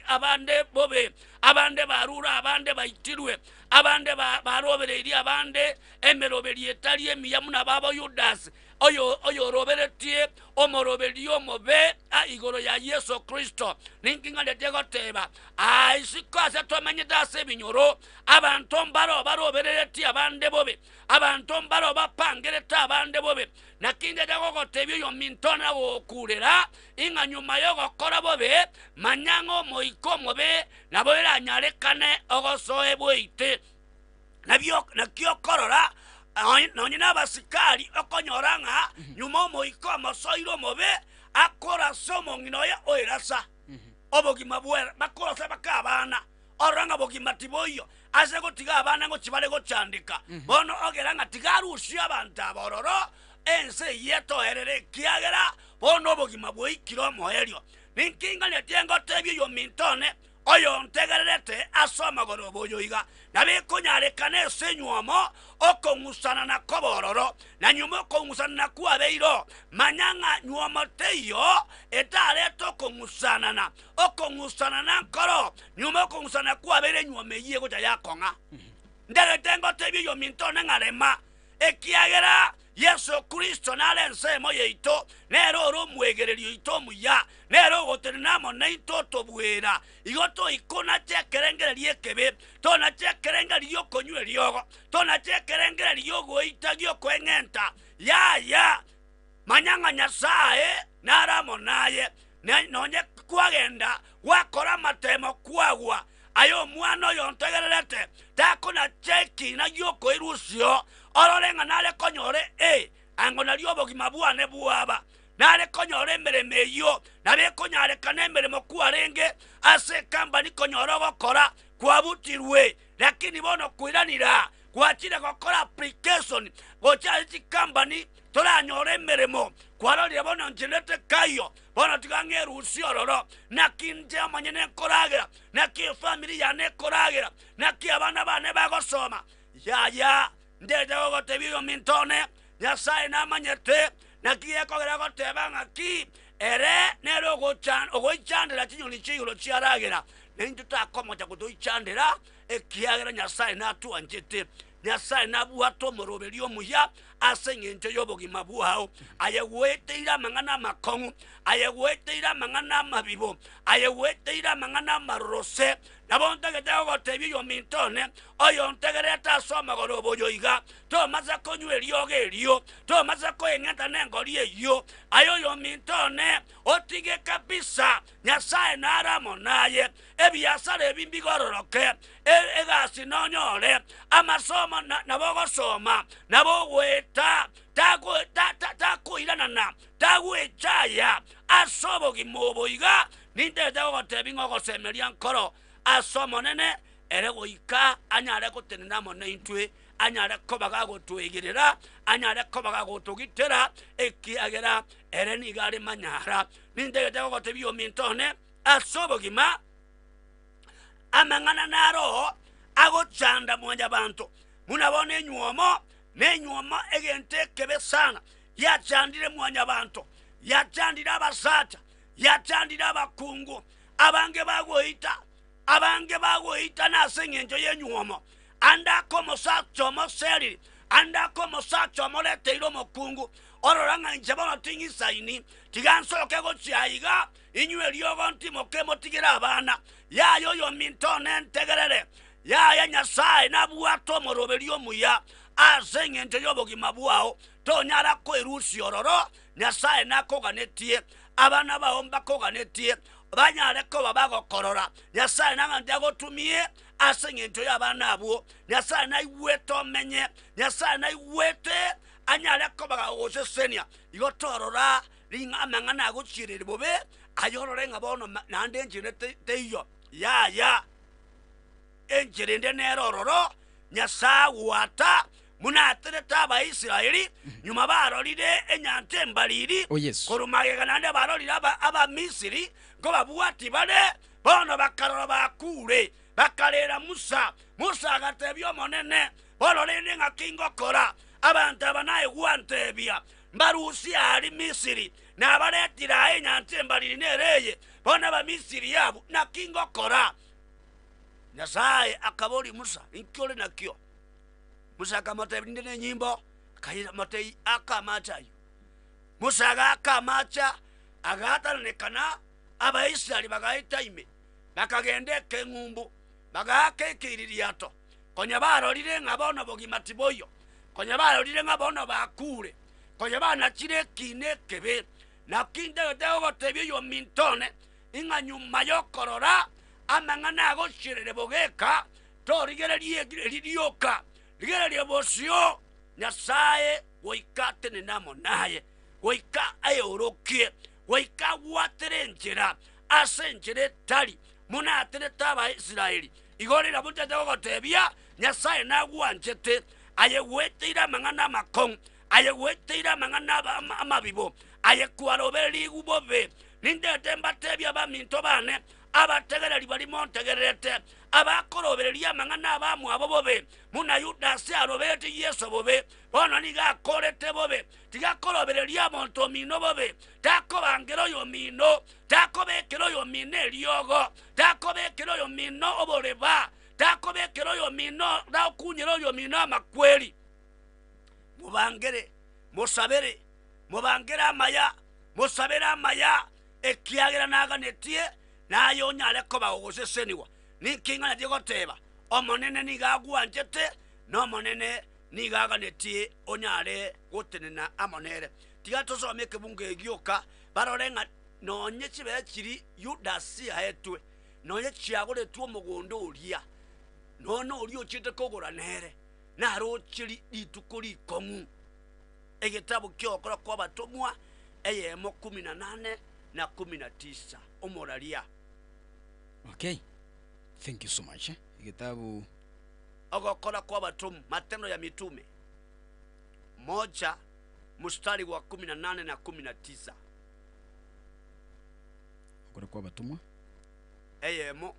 abande bobe, abande barure abande baitirwe, abande barobereirie abande emeroberio etari emiya buna babo Yudasi, oyoroberetie omoroberio omobe igoro ya Yeso Kristo. Ninki ng'andetie goteba? Aa isiko ase tomenyete ase ebinyoro, abanto mbaro barobereretie abande bobe, abanto mbaro bapangerete abande bobe. Naki inche gogotebia oyominto na gogokurera, ing'a nyuma y'ogokora bobe, manya ng'a omoika omobe nabo eranyarekane ogosoe bweite. Naki okorora nonya nabasikari okonyora ng'a nyuma omoika omosoire omobe akorase omong'ina oye oerasa obogima bwera, bakorasa baka abana. Orora ng'a bogima tiboiyo ase gotiga abana ngochia bare gochandeka. Bono ogera ng'a tiga arusie abanto aba ororo, ense eyio etoerere, ekiagera bono obogima bwaikire omoerio. Ninki nganetie ngotebie oyominto one, oyontegererete ase omogoroba oyo iga? Nabo ekonyarekana ase enywomo okong'usana na koba ororo, na nyuma okong'usana na kwabeire oo. Manya ng'a nywomo teiyo etarete okong'usanana, okong'usanana nkoro, nyuma okong'usana kwabeire enywomo eyio egocha yakong'a. Ndagete ngotebie oyominto one ng'a rema, ekiagera Yeso Kristo nare ensemo yaito, nere ore omwegereri oito omuya, nere ogotenena amo naintwe otobuera. Igo toikonache ekerengererio ekebe, tonache ekerengererio gi'okonywa eriogo, tonache ekerengererio gi'ogoita gi'okoeng'enta. Yaya, manya ng'a Nyasae nare amo naye, na nonye kwagenda gwakora amatemo kwagwa, aye omwana oyo ontegererete, takonacha ekiina gi'okoirusio, orore ng'a nare konyora e ango nario obogima bwane bwaba. Nare konyora emeremo eyio, nabo ekonyarekana emeremo kwarenge ase ekambani konyora ogokora kwabutirwe, lakini bono koiranira gwachire gokora application gocha ase chikambani toranyore emeremo, kwarorire bono nchenete kaiyo, bono tiga ng'erusie ororo, naki inche omonyene nkoragera, naki efamiri yane ekoragera, naki abana bane bagosoma. Yaya, ndeche gogotebia oyominto one, Nyasae namanyete naki gekogera goteba ng'aki ere nere ogoichandera chinyoni chia igoro chiaragera, na intwe takomocha gotoichandera, ekiagera Nyasae natwanchete. Nyasae nabwate omoroberio omuya ase engencho y'obogima bwao. Aye gweteire amang'ana amakong'u, aye gweteire amang'ana amabibo, aye gweteire amang'ana amarorose. Nabo ntagete gogotebia oyominto one, oyontegererete ase omogoroba oyo iga, Tomasa konywa eriogo erio, tomasa koeng'enta nengori eyio. Aye oyominto one, otige kabisa, Nyasae nare amo naye. Ebiasara ebi mbigororoke, egasi nonyore, amasomo nabo ogosoma, nabo ogoeta, takoiranana, tagwechaya ase obogima obo iga. Nintete gogotebia ng'a ogosemeria nkoro ase Omonene, ere goika anyare gotenena amo naintwe, anyare koba gagotwegerera, anyare koba gagotogitera, ekiagera ere nigo are manyara. Nintagete gogotebia ominto one, ase obogima amang'ana naro agochanda mwanyabanto, buna bono enywomo, nenywomo egento ekebe sana, giachandire mwanyabanto, giachandire abasacha, giachandire abakungu, abange bagoita, Abange bagoitana ase engencho y'enyuomo, ande ake omosacha omoseriri, ande ake omosacha omoreteire omokungu, orora ng'a inche bono ting'isaini, tiga nsoke gochia aiga, inywe eriogo ntimoke motigere abana. Yaya oyominto one ntegerere, yaya Nyasae nabwate omoroberio omuya ase engencho y'obogima bwao, tonyara koerusia ororo, Nyasae nakoganetie, abana bao mbakoganetie, banyare koba bagokorora. Nyasae nang'anche agotumie ase engencho y'abana abwo. Nyasae naigwete omenye, Nyasae naigwete anyare koba gagosesenia. Igo torora ring'a amang'ana agochiereria bobe, aye orore ng'a bono naende enchera teiyo. Yaya, enchera ende nere ororo, Nyasae agwata buna aterete Abaisraeli nyuma barorire enyancha embariri Oh, yes. korwa magega naende barorire aba- Abamisiri nkobabwati bare, bono bakarora bakure, bakarera Musa. Musa agatebia Omonene, Bono rende ng'aki ngokora? Abanto aba naye gwantebia, mbarusie aaria Misiri, nabaretire aa enyancha embariri nere eye. Bono Abamisiri abwo, naki ngokora? Nyasae akaboria Musa, Inki ore nakio? Musa akamotebia, Ninde nenyimbo. Akamotebi, Aka amache ayio. Musa agaaka amache, agaatananekana, Abaisraeli bagaeta ime, bakagenda ekeng'umbu, bagaaka ekeiririato. Konya barorire ng'a bono bogima tiboiyo, konya barorire ng'a bono bakuure, konya banachire ekiina ekebe. Naki ntagete gogotebia oyominto one, ng'a nyuma y'okorora amang'ana agochierere bogeka, Torigererie eri rioka, rigereria bosio Nyasae goika atenene amo naye, goika aeorokie, goika agwatere enchera ase enchera etari, buna aterete Abaisraeli. Igo rirorio nchete gogotebia, Nyasae nagwanchete, aye gweteire amang'ana amakong'u, aye gweteire amang'ana amabibo, aye kwaroberigwe bobe. Nintete mbatebie abaminto bane, abategereri baria montegererete, abakorobereria amang'ana abamwabo bobe, buna Yudasi aroberetie Yeso bobe, bono nigo akorete bobe. Tiga korobereria omonto omino bobe, takobangera oyomino, takobekera oyomino eriogo, takobekera oyomino oboreba, takobekera oyomino, takunyera oyomino amakweri. Mobangere, mosabere, mobangere amaya, mosabere amaya, ekiagera naganetie naye onyare koba ogosesenigwa. Ninki ng'anetie goteba? Omonene nigo agwanchete, na Omonene nigo aganetie onyare gotenena amo nere. Tiga tosome ekebungo eke gioka, barore ng'a nonye chibesa chiria Yudasi aetwe, nonye chiagoretwe omogondo oria, nonya oria ochiete kogora nere, naroche rituko rikong'u. Egetabu ki'ogokora kw'abatomwa, eyemo kumi na nane na kumi na tisa, omoraria. Okay, thank you so much. Egetabu. Ogokora kw'abatomwa, Matendo ya Mitume, moja mstari wa kumi na nane na kumi na tisa. Ogokora kw'abatomwa. Eyemo,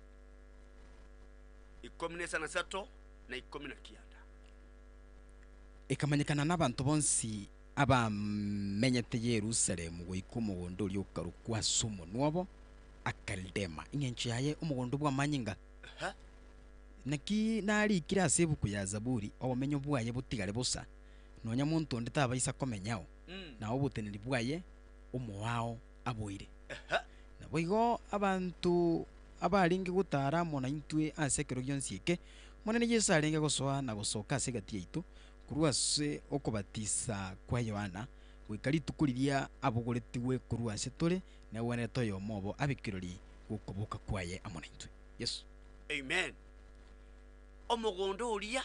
ikomi na isano na ikomi na kianda. Ekamanyekana nabanto bonsi abamenyete Yerusalemu goika omogondo oria okarokwa ase omonwa obo Akeldema, engencho yaye omogondo bw'amanyinga. Naki narikire ase ebuku ya Zaburi, Obomenyo bwaye botigare bosa, nonya monto onde tabaisa komenyao, na oboteneneri bwaye omoao aboire. Naboigo abanto abarenge gotaara amo naintwe ase ekero gionsi eke, Omonene Yeso arenge gosoa na gosoka ase egati yaito, korwa ase okobatisa kwa Yohana goika rituko riria abogoretigwe korwa ase tore, negwenerete oyomo obo abe kirori gw'okoboka kwaye amo naintwe. Yeso. Amen. Omogondo oria.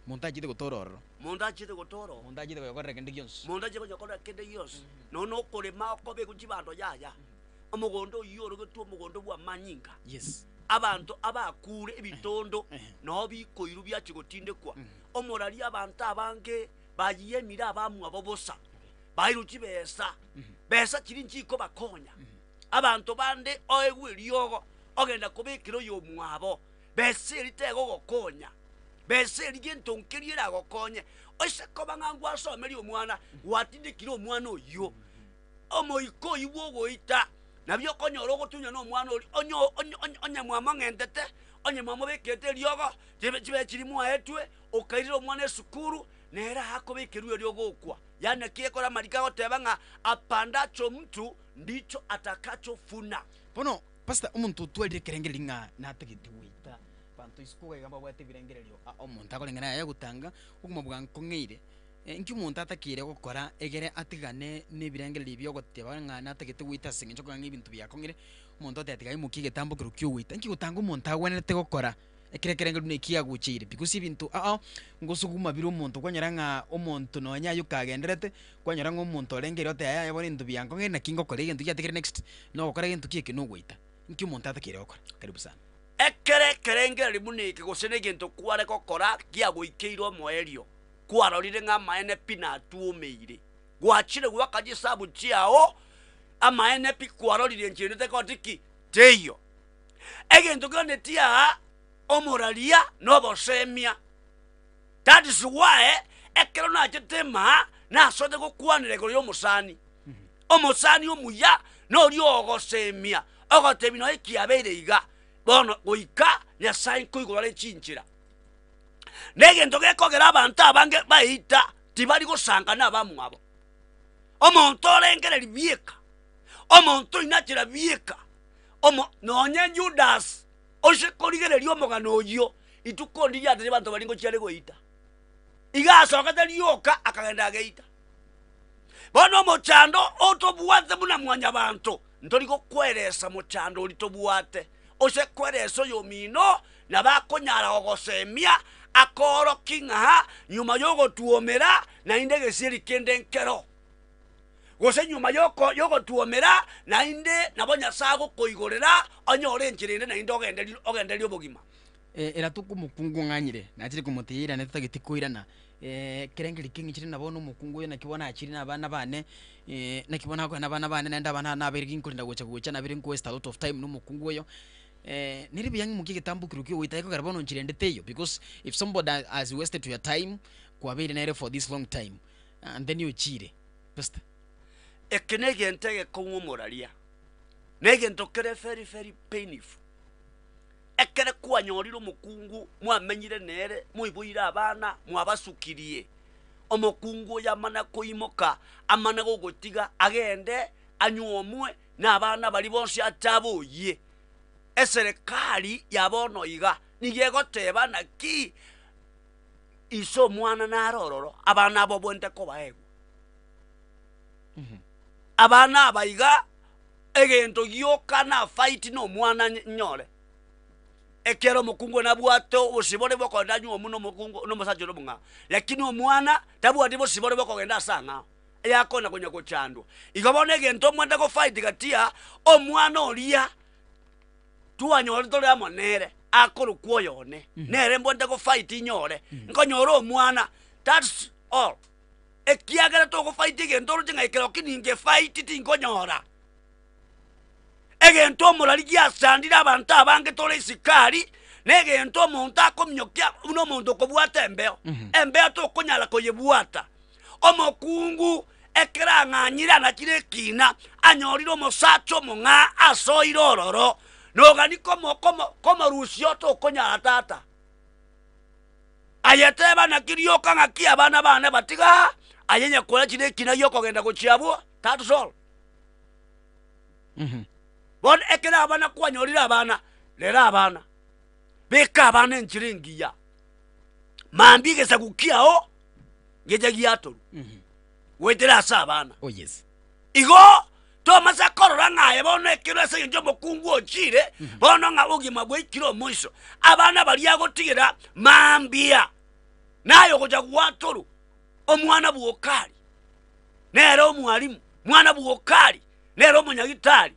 Monto achiete gotoora ororo. Monto achiete gotoora ororo. Monto achiete koyokorera kende gionsi. Monto achiete koyokorera kende gionsi. Nonya na okorema okobekwa chibando yaya. Omogondo oyio orogetwe omogondo bw'amanyinga. Yes. Abanto abakure ebitondo nao bikoirwa biachia gotindekwa. Omoraria abanto abange bayiemire abamwabo bosa. Bairwe chibesa. Besa chiria nchikobakonya. Abanto bande oegwe eriogo ogenda kobekera oyomwabo. Besa eria tegogokonya. Besa eria gento nkeria eragokonye. Oise koba ng'a ngwasomerie omwana, gwatindekire omwana oyio. Omoika oyio bw'ogoita, nabio okonyora ogotunywa nomwana oria, onye onye onye onye mwamong'entete, onye mwamobekete eriogo, chibe chibe chiria mwaetwe, okairera omwana esukuru, nere akobekerwa eriogo okwa. Yaani naki ekore amariko agoteba ng'a apandacho mtu ndicho atakachofuna. Bono pastor omonto otwarire ekerengererio ng'a natagete goita abanto isiko iga iga mbabwate ebirengererio aa omonto akoreng'ana yaya gotanga obogima bwankong'eire Inki omonto atakeire gokora egere atigane nebirengererio ebi ogoteba ng'a natagete goita ase eng'encho okogania ng'a ebinto biakong'ire? Omonto oteba tiga aimokie egetambo kerokio kiogoita. Inki gotanga omonto agwenerete gokora ekero ekerengererio buna eki agocheire? Because ebinto ao ao ngosuguma bire omonto kwanyora ng'a omonto nonye aye okagenderete, kwanyora ng'a omonto orenge ere oteba yaya bono ebinto biankong'eire naki ngokora egento giatigire next, nogokora egento ki eke nogoita. Inki omonto atakeire gokora? Karibu sana. Ekero ekerengererio buna eke gose negento kware gokora giagoikeire omoerio, kwarorire ng'a amaene pi natwomeire, gwachire goaka chisabu chiao, amaene pi kwarorire enchera ende tekoti ki? Teiyo. Egento keganetie aa, omoraria na obosemia. That is why ekero nachete imaa, nasoete gokwanera igoro ya omosani. Omosani omuya noria ogosemia, ogotebia nonya ekiabeire iga, bono goika Nyasaye nkoigoro are chinchera. Negento gekogera abanto abange baeita tibari gosanga nabamwabo. Omonto orengereri bieka, omonto oinachera bieka, omo nonye Judas oise korigereria omogano oyio, rituko ndiria riateire abanto baria ngochia are goita. Iga asokete rioka akagenda ageita. Bono omochando otobwate buna mwanyabanto, ntori gokweresa mochando oria tobwate. Ose kweresa oyomino, nabo akonyara gogosemia, akoorokie ng'a nyuma y'ogotuomera naende egesieri kende nkero, gose nyuma y'oko y'ogotuomera naende nabo Nyasae agokoigorera onyore enchera ende naende ogenderie ogendererie obogima. Eratuko omokungu ong'anyire, nachire komotebia irane totageti koirana, ekerengerio keng'ichire na bono omokungu oyo naki bono achire na abana bane, naki bono akoenda abana bane naende abana nabeire ginkorinda gocha gocha nabeire nko waste a lot of time na omokungu oyo, nere buya ng'imokie egetambo kerokio ogoita ekogera bono nchera ende teiyo because if somebody has wasted your time, kwabeire nere for this long time, and then ochire, pastor. Eke negento egekong'u omoraria, na egento kere very very painful. Ekere kwanyorire omokungu mwamenyire nere, moiboire abana, mwabasukirie, omokungu oyo amana koimoka, amane gogotiga, agende anyuomwe nabana baria bonsi ache aboyie. Eserekari ya bono iga nigo egoteba naki ise omwana nare ororo, abana aba obwenerete kobaegwa. Abana aba iga egento gioka na fight na omwana nyore, ekero omokungu one abwate obosibore bwa okogenda anywe omwe na omokungu na omosacha ore omong'ao, lakini omwana tabwati bosibore bwa okogenda ase ang'ao, eyakona konya gochandwa. Igo bono egento omwete go fight gati aa, omwana oria twanyorete tore amo nere, akorokwa oyone, nere mbwate go fight nyore, nkonyora omwana, that's all. Ekiagera togofight egento oroche ng'a ekero ki ningefight tinkonyora. Egento omorari giasandire abanto abange tore isiko aria, na egento omonto akominyokia buna omonto okobwata embeo, embeo tokonyara koyebwata. Omokungu ekero ang'anyire anachire ekina, anyorire omosacha omong'aa asoire ororo, nogani komo komo komorusia otokonyara tata. Aye teba naki rioka ng'aki abana bane batiga aye nyakora chire ekina gi'okogenda gochia abwo, that's all. Bono ekero abana kwanyorire abana, rera abana, beka abana enchera engiya, mambia egesaku kiao ngeche giatorwa goetera ase abana. Oh yes. Igo tomasa korora ng'a aye bono ekero ase engencho omokungu ochire, bono ng'a obogima bwaikire omoiso. Abana baria agotigera mambia, naye ogocha gwatorwa omwana bw'Okari, nere omwalimu, mwana bw'Okari, nere omonyagitari,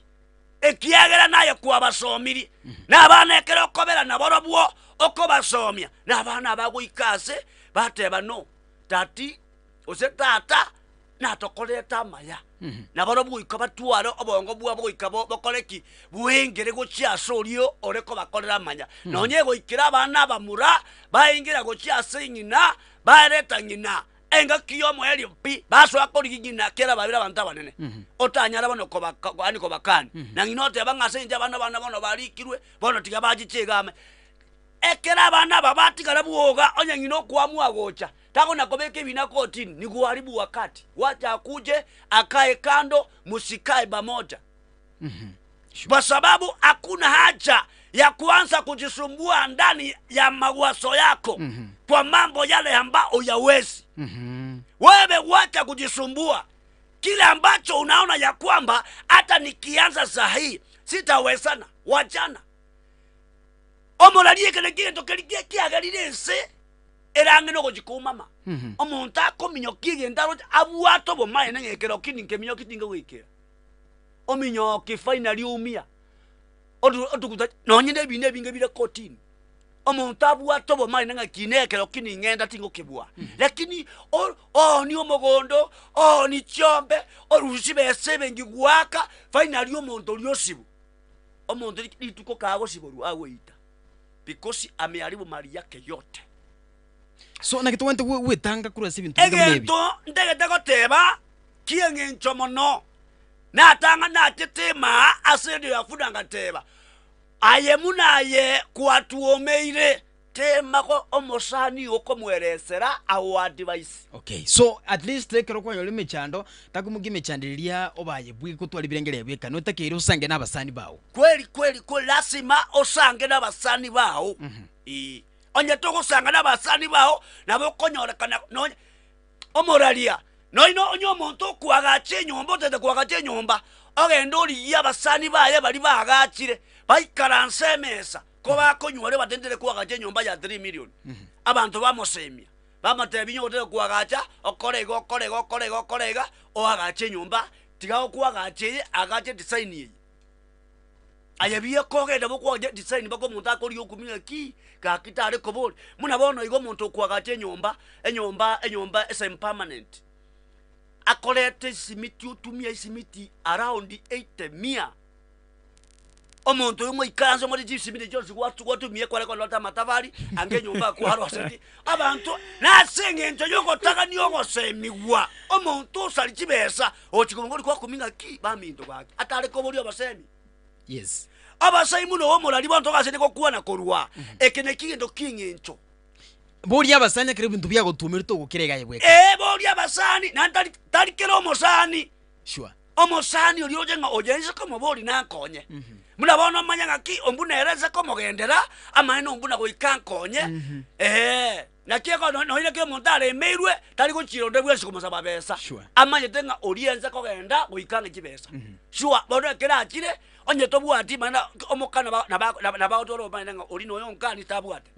ekiagera naye kwabasomirie. Na abana ekero okobera nabarobwo okobasomia, na abana abagoika ase bateba no, tati gose tata natokorerete amaya, na barobwo goika batware obongo bwabo goika bo- bokore ki? Bwengere gochia ase oria ore kobakorera amaya. Nonya egoikera abana abamura, baingera gochia ase ng'ina, bareta ng'ina, engaki y'omoerio pi, basoa korigia ng'ina kera babere abanto abanene, otanyara bono kobaka yaani kobakania. Na ng'ina oteba ng'a ase eng'encho abana bane bono barikirwe, bono tiga bachiche iga ame. Ekero abana aba batigara bwoga, onye ng'ina okoamua gocha, takona kobeka ebina kotini, ni kuharibu wakati, wacha akuje akae kando, musikae pamoja. Kwa sababu hakuna haja ya kuanza kujisumbua ndani ya mawazo yako kwa mambo yale ambayo huyawezi. Wewe wacha kujisumbua kile ambacho unaona ya kwamba hata nikianza sahii sitawezana, wachana. Omoraria ekero egento keria kiagerire ense erang'e nogochia koumama. Omonto akominyokia egento aroche abwate obomaene ng'a ekero ki ninkeminyoki tinkogoikera. Ominyoki finally oumia otu otuguta nonye na ebina ebinge bire kotini. Omonto abwate obomaene ng'a kina ekero ki ning'enda tingokebua. Lakini o ooni omogondo, ooni chiombe, orusia chibesa ebenki goaka, finally omonto oria osibwa. Omonto rituko kagosiborwa agoita because ameharibu mali yake yote. So naki togwenerete gwe- gwetanga korwa ase ebinto binga buna ebi? Egento ntagete goteba ki'eng'encho mono, natang'a nachete imaa ase endio ya Funa ngateba, Aye buna aye kwatuomeire, tema go omosani okomweresera agoadvise. Okay, so at least ekero kwanyora emechando, takomokia emechando eria obaye bwe gotwara ebirengererio bweka, notakeire osange na abasani bao. Kweli kweli kweli lasima osange na abasani bao Ee. Onye togosanga na abasani bao nabo okonyorekana nonye omoraria nonye onye omonto okoagacha enyomba otagete koagacha enyomba ogende origie abasani baye baria baagachire baikaranse emesa ko bakonywa oria batentire koagacha enyomba ya 3 million abanto bamosemia bamotebia onye otagete koagacha okore iga okore iga okore iga okore iga oagache enyomba tiga okoagacha eye agache design eye. Aye buya kogenda bokwacha design mpaka omonto akorigia okumia ng'aki, gaki tare koboria. Buna bono iga omonto okoagacha enyomba, enyomba enyomba ase permanent, akorete esimiti otumia esimiti around 80 mia, omonto oyo ngoikaranse omorete chisimiti chionsi gwatu gwatumia kware koreta amatafari, anga enyomba kwaroseti, abanto nase eng'encho ya ogotagania ogosemigwa, omonto osari chibesa, ogochia komong'oria gwakumia ng'aki baminto gaki, atare koboria obosemi. Yes. Abasai buna omorari bonto gase gokwana korwa eke neki gento ki'eng'encho. Boria abasani ekero ebinto biagotuomerwe togokira iga aye bweka. Ee, boria abasani, naende tari, tari kera omosani. Sure. Omosani oria oche ng'a oyo inse komoboria nankonye. Buna bono omanye ng'aki ombu nere nse komogendera, amaene ombu na goika ankonye. Ee, naki eko no- nonya naki omonto aremeirwe, tari gochiira onde bwensi komosaba besa. Sure. Amanyete ng'a oria ense kogenda goika ang'e chibesa. Sure, bono ekero achire, onye tobwati mani omokana ba- naba nabagotwara obomaene ng'a oria noyo onkani tabwate.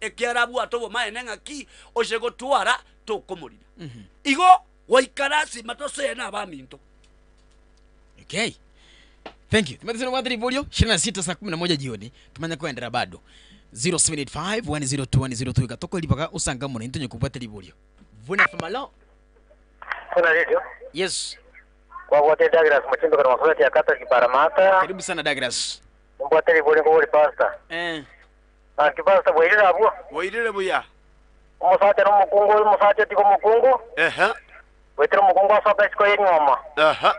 Ekiagera abwate obomaene ng'aki, ose gotwara tokomorina. Igo goika lasima toseye nabaminto. Okay. Thank you. Tumalize na riborio 26 saa 11 jioni tumanye kuendelea bado 0785 102 103 gatoko ribaga osanga mono intonye kubwata riborio Vuna famalo Kuna radio. Yes. Kwabwate Douglas Mochimbe korwa Makureti ya Catholic Paramata. Karibu sana Douglas. Nimbwate ribori nkobori pastor. Eh. Naki pastor bwairire abwo? Bwairire buya. Omosacha na omokungu oyo omosacha otiga omokungu. Ehe. Goetera omokungu asoka isiko y'enyuoma. Ehe.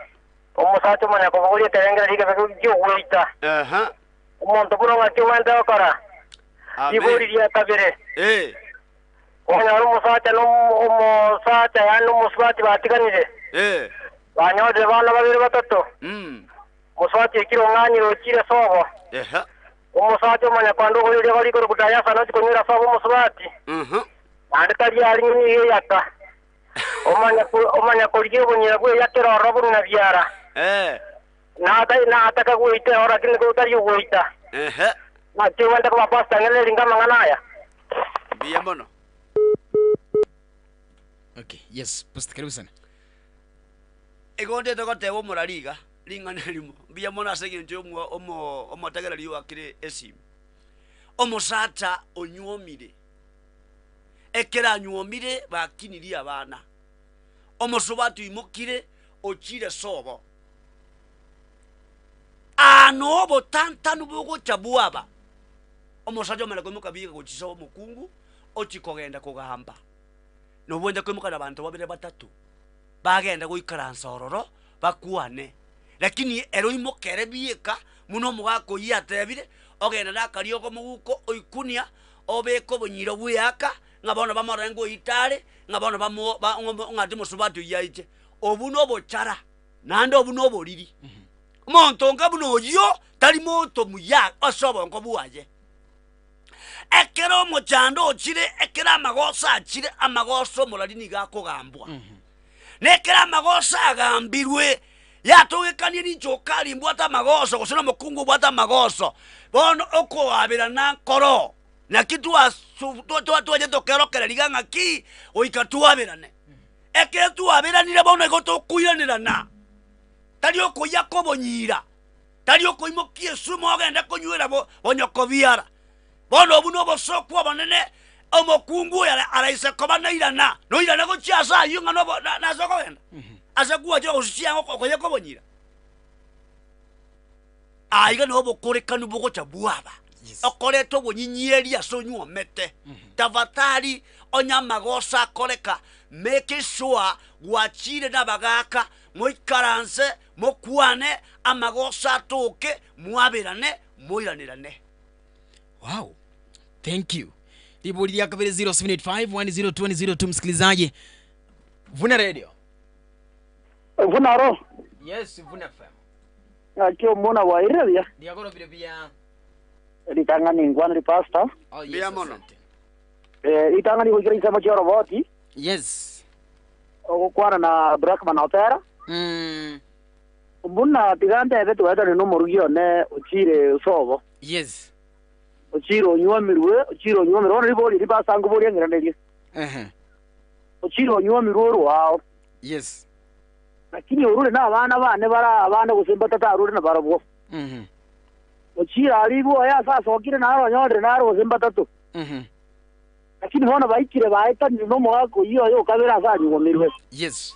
Omosacha omanya kobogoria ekerengererio rigebe ki'ogweita. Ehe. Omonto buna ng'aki ogwente gokora? Amen. Ribori ria kabere. Eh. Okonyora omosacha na omosacha yaani omosubati batiganire. Eh. Banyorire bana babere batato. Mm. Omosubati oikire ong'anyire ochire sobo. Ehe. Omosacha omanya kwanda okoyia oria igoro kudayasa nochi konywera sobo omosubati. Mhm. Naende tari aria nigo eyaka. Omanya omanya korigia obonyira bw'eyakera ororo buna biara. Eh. Nataka goita ero lakini nigo otari ogoita. Ehe. Naki ogende koba pastor ng'ina eringa amang'ana aya. Mbuya mono. Okay, yes, Pastor karibu sana. Igo ndete goteba omorari iga, ring'ana erimo, mbuya mono ase eng'encho y'omwa omo omotegereri oakire esimi. Omosacha onyuomire, ekero anyuomire bakinirie abana, omosubati oimokire ochire sobo. Aa nobotantanu bogocha bwaba, omosacha omanye koimoka biga gochia ase omokungu, ochia kogenda kogamba, nobwenerete koimoka nabanto babere batato, bagende goikaransa ororo, bakwane. Lakini ere oimoke ere bieka, buna omogaka oyio atebire, ogende nakariogo moguko oikunia, obeke obonyira bweaka, ng'a bono bamorore ngoita are, ng'a bono bamo ba ng'a timosubati oyio aiche. Obwo nobochara. naende obwo noboriri. Omonto onga buna oyio tari monto muya ase obongo bwaye. Ekero omochando ochire, ekero amagoso achire, amagoso omorari nigo akogambwa. Na ekero amagoso agambirwe, yatogekanie ninche okari mbwate amagoso gose na omokungu obwate amagoso, bono okoaberana nkoro. Naki twasu twachete tokerokereria ng'aki goika twaberane. Ekero twaberanire bono igo tokoiranerana, tari okoyia kobonyiira, tari okoimokia esumo ogende konywera bonyokobiara. Bono obwo nobosooku obonene, omokungu oyo araise koba nairana, noirana gochia ase ayio ng'a nobo nase okogenda, ase gwachire gosusia ang'e okoyia kobonyiira. Aiga nabo obokorekanu bogocha bwaba, okoreta obonyinyieria ase onyuomete. Tafadhali onye amagoso akoreka, make sure gwachire nabagaka, moikaranse, mokwane, amagoso atoke, mwaberane, moiranerane. Wow. Thank you. Ribori ria kabere 0785 102 msikilizaji. Vuna radio. Vuna aro. Yes, Vuna FM. Ng'aki omwana bwairire buya. Riagorobire buya. Ritang'ani nkwanere pastor. Oh, yes, Mbuya mono. asante. Eh, ritang'ani goikera ensemo chi'oroboti Yes. ogokwana na Blackman Opera. Buna tiga ntebe twaetane nomorugi one ochire sobo. Yes. Ochire onywomirwe, ochire onywomirwe. Bono ribori eri pastor nkoboria ng'iranerie. Ehe. Ochire onywomirwe orwao. Yes. Lakini orure nabana bane bare abana gose mbatato arure nabarabwo. Ochire aria igwe oye ase asokire naro onyorire naro gose mbatato. Lakini bono baikire baetanire nomogaka oyio oye okabere ase anyugomirwe. Yes.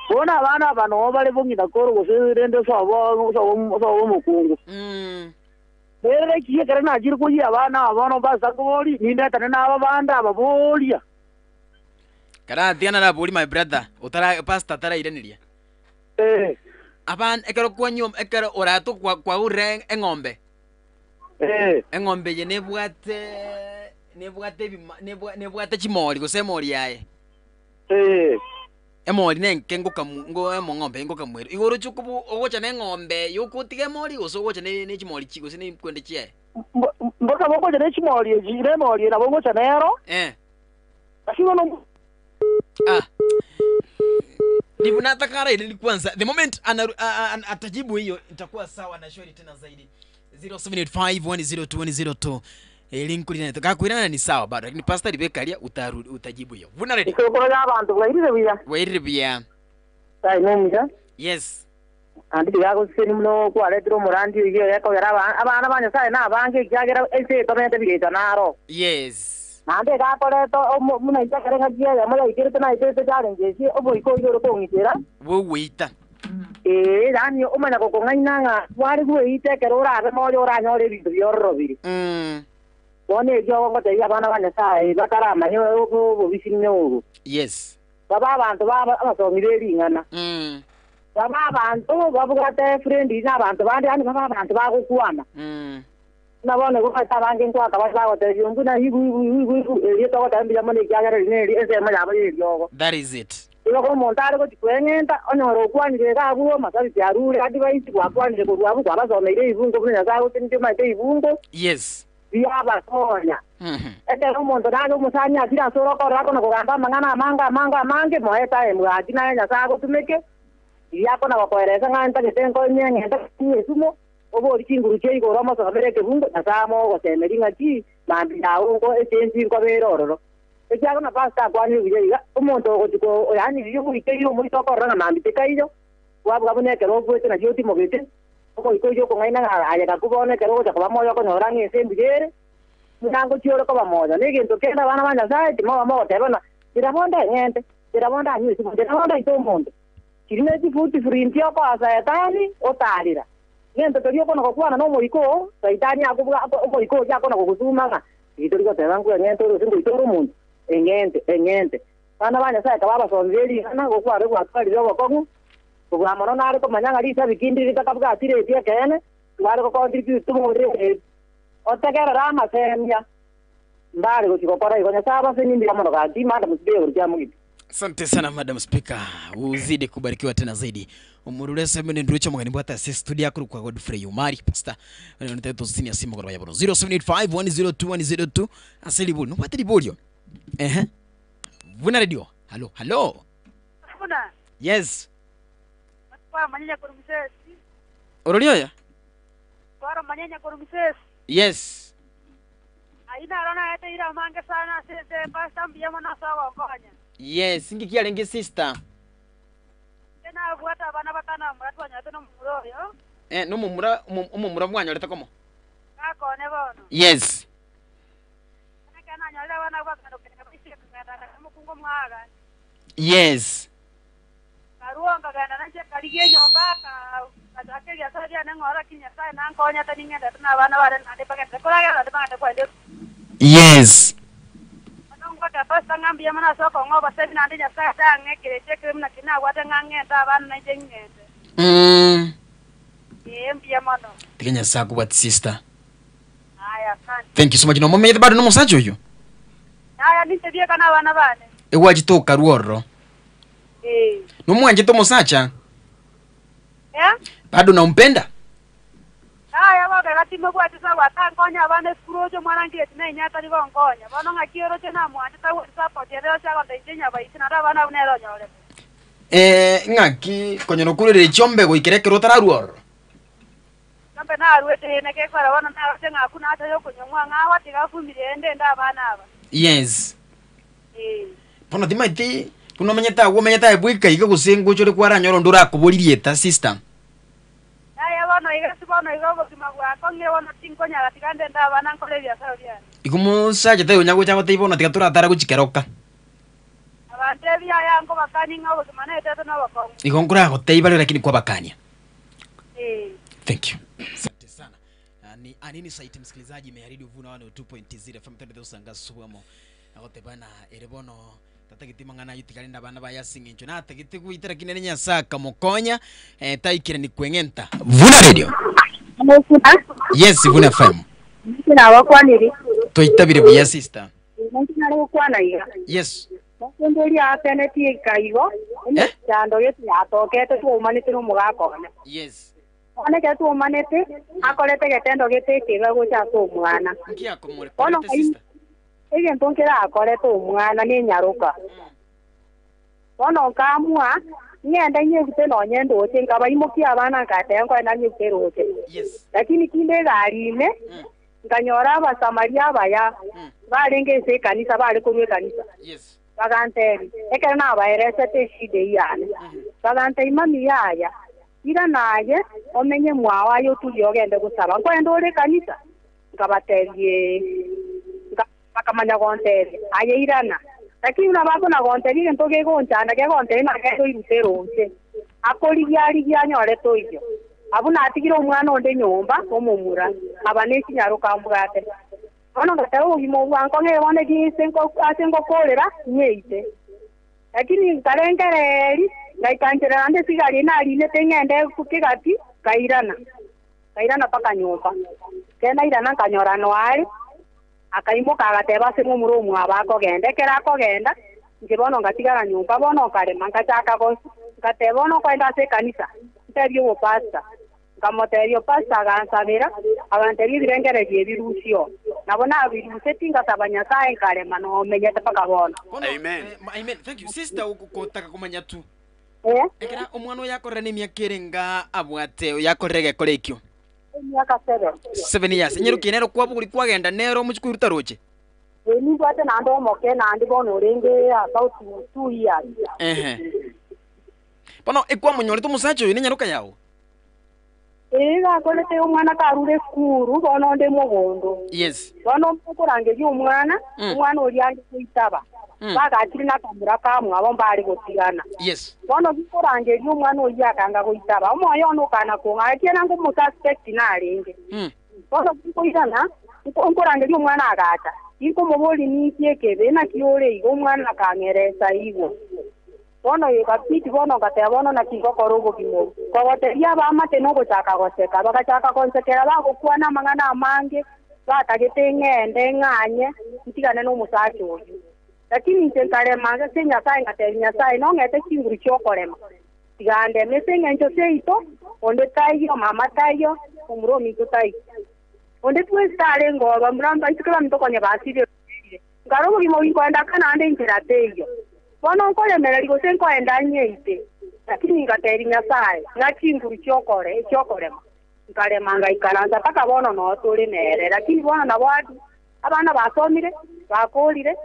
Bono abana aba noo bare bong'ina koro gose rende sobo sobo sobo omokungu. Nerere ekiya ekero nachire koyia abana aba bono mbasa nkoborie, nindetane naba bande ababoria. Karatigana naraborie my brother, otara pastor atarairaneria. Eh. Abana ekero kwanywa ekero oratwe kwa kwagurire eng'ombe. Eh. Eng'ombe eye nebwate nebwate ebima nebwa nebwate chimori gose emori yaye. Eh. Emori nenke ngokamu ngo emong'ombe ngokamwere. Igo oroche okobu ogocha na eng'ombe yokotiga emori gose ogocha ne ne chimori chi gose ne kwende chiaye? Mbo mboka bogocha ne chimori echi ne emori eye nabo ngocha nero. Eh. Lakini bono Ah. Ndivyo nataka raili kwanza. The moment anaru, a, a, a, atajibu hiyo itakuwa sawa na shwari tena zaidi. 0785102102 elinkulina tukakwirana ni sawa bado lakini pastor libekalia utarudi utajibu hiyo. Vuna ready. Isokoro ya abanto bwairire buya. Wairire buya. Tai nomuya. Yes. Andi tigagoseseni muno kwaretire omorandi oyio gekogera aba- abana ba Nyasaye nabange ekiagera ense etomete bigecha naro. Yes. Naende egakoreta omo- buna inche ekero engaki eyemo yaikerete naiterete challenge echi, omoika oyio ore kong'itera. Bwogoita. Ee, yaani omanya gokong'aina ng'a kware gweita ekero orabe moyo oranyore ebinto biororo bire. Bono erio ngotebia abana ba Nyasaye bataramanye obobisi obo. Yes. Babe abanto babo abasomi be ring'ana. Babe abanto babwate friendly na abanto bande, yaani babe abanto bagokwana. Buna bono igo ase abange nkoaka bare bagotebia ombwe na igu igu igu igu, erio togoteba mbuya mono ekiagera eri neri ensemo yabo y'eriogo. That is it. Igo omonto are gochia kweng'enta, onyore okwanire iga abwo, amasabiti arure, advice gwakwanire korwa abwo, kwabasomeire ebibungo buna Nyasae agotenentie omanyete ebibungo. Yes. Biabakonya. Ekero omonto nare omosani asire ase ore okorora akona kogamba amang'ana amange amange amange, moe time gaki naye Nyasae agotumeke, riria akona gokoeresa ng'a ntagete nkonye ng'ende konywa esumo, oborie chinguru chia igoro omosomere ekebungo, Nyasae amoe ogosemeria ng'a ki, mambia yao nko echensi nkoba ere ororo. Ekiagera buna pastor akwanire buya iga, omonto ogochia ko yaani riria ogoikeire omoito okorora ng'a mambia tikaiyo, kwabuga buna ekero okwete nario otimogete, Omoika oyio okong'aina ng'a aye gakwa bono ekero ogocha koba moyo okonyora ng'a ense mbuya ere, buna ngochia ore koba moyo. Negento kende abana ba Nyasae timoba mogotebana, Njera bonde eng'ente, njera bonde anywe esimo, njera bonde aite omonto. Chiri ne chifuti furinti okoa Saitani otarera. Gento keria okona gokwana nomoika oo, Saitani akobua omoika oria akona gogosuma ng'a ritori tori goteba nkweng'ente ore gose ngoite ore omonto, eng'ente, eng'ente. Abana ba Nyasae kaba abasomi be ring'ana, gokwarwe gwatwarire obokong'u, Kobua mono nare komanya ng'a risabiki ndiri ritakabwati reti ekeene, tware gocontribute tobore otegerere amasemia mbare gochia gokora igo. Nyasae abasenie mbuya mono gaki madam speaker igoro kia mogito. Asante sana Madam Speaker, uzidi kubarikiwa tena zaidi. Omorure ase mene nduche omogeni bwate ase studio akorokwa Godfrey Omari Pastor. One nte tosini ase mogoro ya bono 0785102102 ase ribori. Nobwate riborio? Ehe. Buna radio. Hallo, hallo. Buna. Yes. Twamanya korwa Misesi. Orori oyo? Twaramanya korwa Misesi. Yes. Ayio naro naeteire amange sana ase ense, Pastor mbuya mono ase ogonkonya. Yes, inki kiarenge sister? Inche nabwate abana batano abamura twanyorete nomomura oyo. Eh, nomomura omomura mwanyorete komo? Gakone bono. Yes. Ekero nanyorire abana abwo bakagenda kogenda baise kogenda akanyora omokungu omwaga. Yes. Nkaruo nkagenda nainche nkarigia enyomba, ngachaka ebiasara biane ng'ora, lakini Nyasae nankonyete ning'endete na abana bare naende mbagenderere koragera naende mbagende kwenda esukuru. Yes. Bono ngoaka Pastor ng'a mbuya mono ase okong'a obosemi naende Nyasae tang'e ekerecha ekebe buna keria nabwate ng'a ng'ente abana nainche ng'ende. Ee, mbuya mono. Tiga Nyasae akobwati sister. Aya, asante. Thank you so much. Nomomenyete bado nomosacha oyio? Yaya, ninche bieka nabana bane. Egwachete okarua ororo. Ee. Nomwanchete omosacha? Eh? Bado nampenda? Yaya, gokega timobwati sababu atankonya abana esukuru oche omwana ngireti nainye atari gonkonya. Bono ng'aki oroche namwanchete tabwati support ende yonsi agonta inche nyabaise naende abana abwo nere onyorete. Eh, ng'aki konya nokurere chiombe goikera ekero otararua ororo? Chiombe naruete ene gekora bono naroche ng'a akwo nacha yokonywa ng'a ng'awa tiga afumire ende ende abana aba. Yes. Ee. Bono timaeti buna omenyete agwo omenyete aye bweka iga gose ngocha ore kwaranyore onde orakobori rieta sister. Yaya bono iga. bono iga obogima bwakong'ire bono tinkonyara tiga ndende abana nkore ebiasara biane. Igo mosacha taiyo onya gocha gotebia bono tiga toratare gochia keroka. Abantebi aya nkobakania ng'a obogima netete nobokong'u. Igo nkoragotebia baria lakini kwabakania. Ee. Thank you. Asante sana. Ah, ni Anini Saiti msikilizaji ime ya Radio Vuna 102.0 FM 30 subwamo. Agotebana ere bono tatageti mang'ana ayio tiga rende abana baye ase eng'encho natagete goita lakini ere Nyasae akamokonya eh, taikerani kweng'enta. Vuna Radio. Yes, Vuna FM. Nabakwaniri. Toitabire buya sister. Ninki nare gokwana iga? Yes. Mokungu oria aatenetie ikaigo, emechando gete yatokete twaumanete nomogaka one. Yes. Bono ekero twaumanete, akorete egetendo gete ekebe gocha ase omwana. Nki akomore Bono korete sister? egento nkere akorete omwana nenyaroka. Bono nkaamua, ng'ende nyebute nonye ndoche, nkabaimokia abana ngateba nkoenda nyebute roche. Lakini kinde egari ime, nkanyora Abasamaria abaya barenge ase ekanisa, bare korwa ekanisa. Bagantebia, ekero nabaeresete eshida eyio yane, bagantebia, Mami yaya, irana aye omenye mwao aye oturie ogende gosaba. Nkoenda ore ekanisa? Nkabatebia, Ee. Bakamanya gontebia, Aye irana. Lakini buna bakona gontebia egento gegonchanda kegontebia ng'a genda oirute roche. Akorigia-rigia anyore toiyo. Abwo natigire omwana onde nyomba, omomura, aba ne chinyaroka mbwate. Bono ngateba obogima obwo bwankong'eire bono eki ase ngokoorera, ng'eite. Lakini nkarengereria, ngaika nchera naende esigari eye narinete ng'ende kegati, nkairana. Nkairana mpaka nyomba. Ekero nairana nkanyora noare. Akaimoka agateba ase momura omwabo akogenda. Ekero akogenda, inche bono ngatigara nyomba, bono nkarema, ngachaka gose, ngateba bono nkoenda ase ekanisa, ntebie omopastor. Nkamotebia opastor agansabera, agantebia ebirengererio ebi rusia oo. Nabo nabirusetie ngasaba Nyasae nkarema nomenyete mpaka bono. Bono, Amen. eh, amen. Thank you. Sister, gotaka komanya tu. Eh? Ekero omwana oyo akorire nemiaka ere nga abwate, oyo akorire egekora ekio. Emiaka seven. Seven years. Enyerokia nero kwabogori kwagenda nero omochie koiruta roche. Ee, nimbwate naende omoke naende bono orenge about 2 years. Ehe. Bono ekwamonyorete omosacha oyo nenyaroka yao? Ee, gakorete omwana karure esukuru bono onde mogondo. Bono okorangeria omwana, omwana oria ange goitaba. Bagachire nakamura kamwabo mbare gotigana. Bono gikorangeria omwana oyio akanga goitaba, omoyo one okana kong'aa, ekiagera ngomosuspect narenge. Bono ginkoirana, nkorangeria omwana agacha, ginkomoboria ninki ekebe, naki ore igo, omwana akang'eresa igo. Bono egabidi bono ngateba bono naki ngokora obogima obo. Kogoteria abaamate nogochaka goseka, bagachaka gonsekera bagokwana amang'ana amange, batagete ng'ende ng'anye ntigane nomosacha oyio. Lakini inche nkarema ase Nyasae ngatebia Nyasae, Nong'ete chinguru chi'okorema, tiga ndeme ase engencho seito, onde taiyo, mama taiyo, omura ominto taiyo. Onde bwensi tarenge oo, bamura mbaiseke baminto konya basibire. Nkare obogima obo inkoenda aka naende enchera teiyo. Bono nkoremereria gose nkoenda nyeite. Lakini ngateebia Nyasae, ng'a chinguru chi'okore chi'okorema. Nkarema ngaikaransa mpaka bono noo tore nere. Lakini bono nabo abana basomire, bakoorire,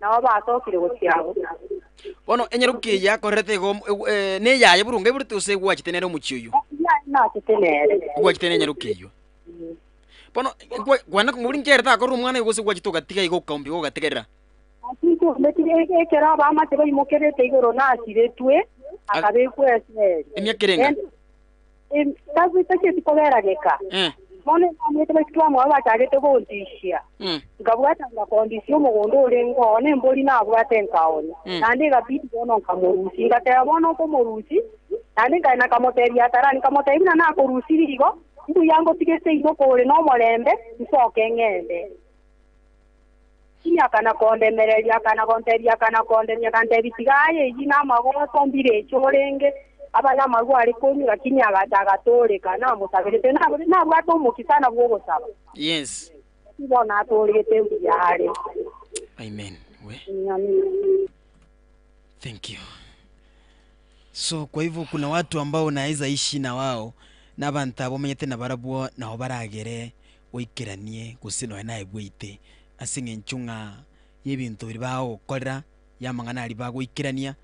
nabo basokire gochia abwo. Bono enyaroki eye yakorerete igo neyaye boronge aiborete gose egwachete nere omochie oyio? Yaye nachete nere. Egwachete nenyaroki eyio. Bono kwana kong'ori nki ere takorora omwana oye gose gwachete ogatiga iga okaumbiwa ogatigerera? Asinchometi ekero abaamate baimokerete igoro nasiretwe, akabekwa eseri. Emiaka erenga? Tacheti kobera geka. Bono abaamate baisiko bamwabo bachagete gontishia. Nkabwata ngakondisia omogondo orenge oo, na embori nabwate nkaonia. Naende egabidi bono nkamorusia. Ngateba bono nkomorusia, naende nkaenda nkamotebia atarani, nkamotebia buna nakorusirie igo, Mbuya ngotige seino kore nomorembe, nsoke ng'ende. Lakini akana kondemereria, akana gontebia, akana kondemia, akantebia, Tiga aye eyio namagoso, mbireche orenge, abare amarwa are konywa, lakini agacha agatooreka, namosaberete, nabwate omokia sana bw'ogosaba. Lakini bono natooregete mbuya are. Amen. We. Amina. Thank you. So kwa hivyo kuna watu ambao unaweza ishi na wao na abanto abo omenyete nabarabwo nabo baragere oikeranie gose nonya naye bweite ase eng'encho ng'a y'ebinto biria bagokorera, y'amang'ana aria bagoikerania,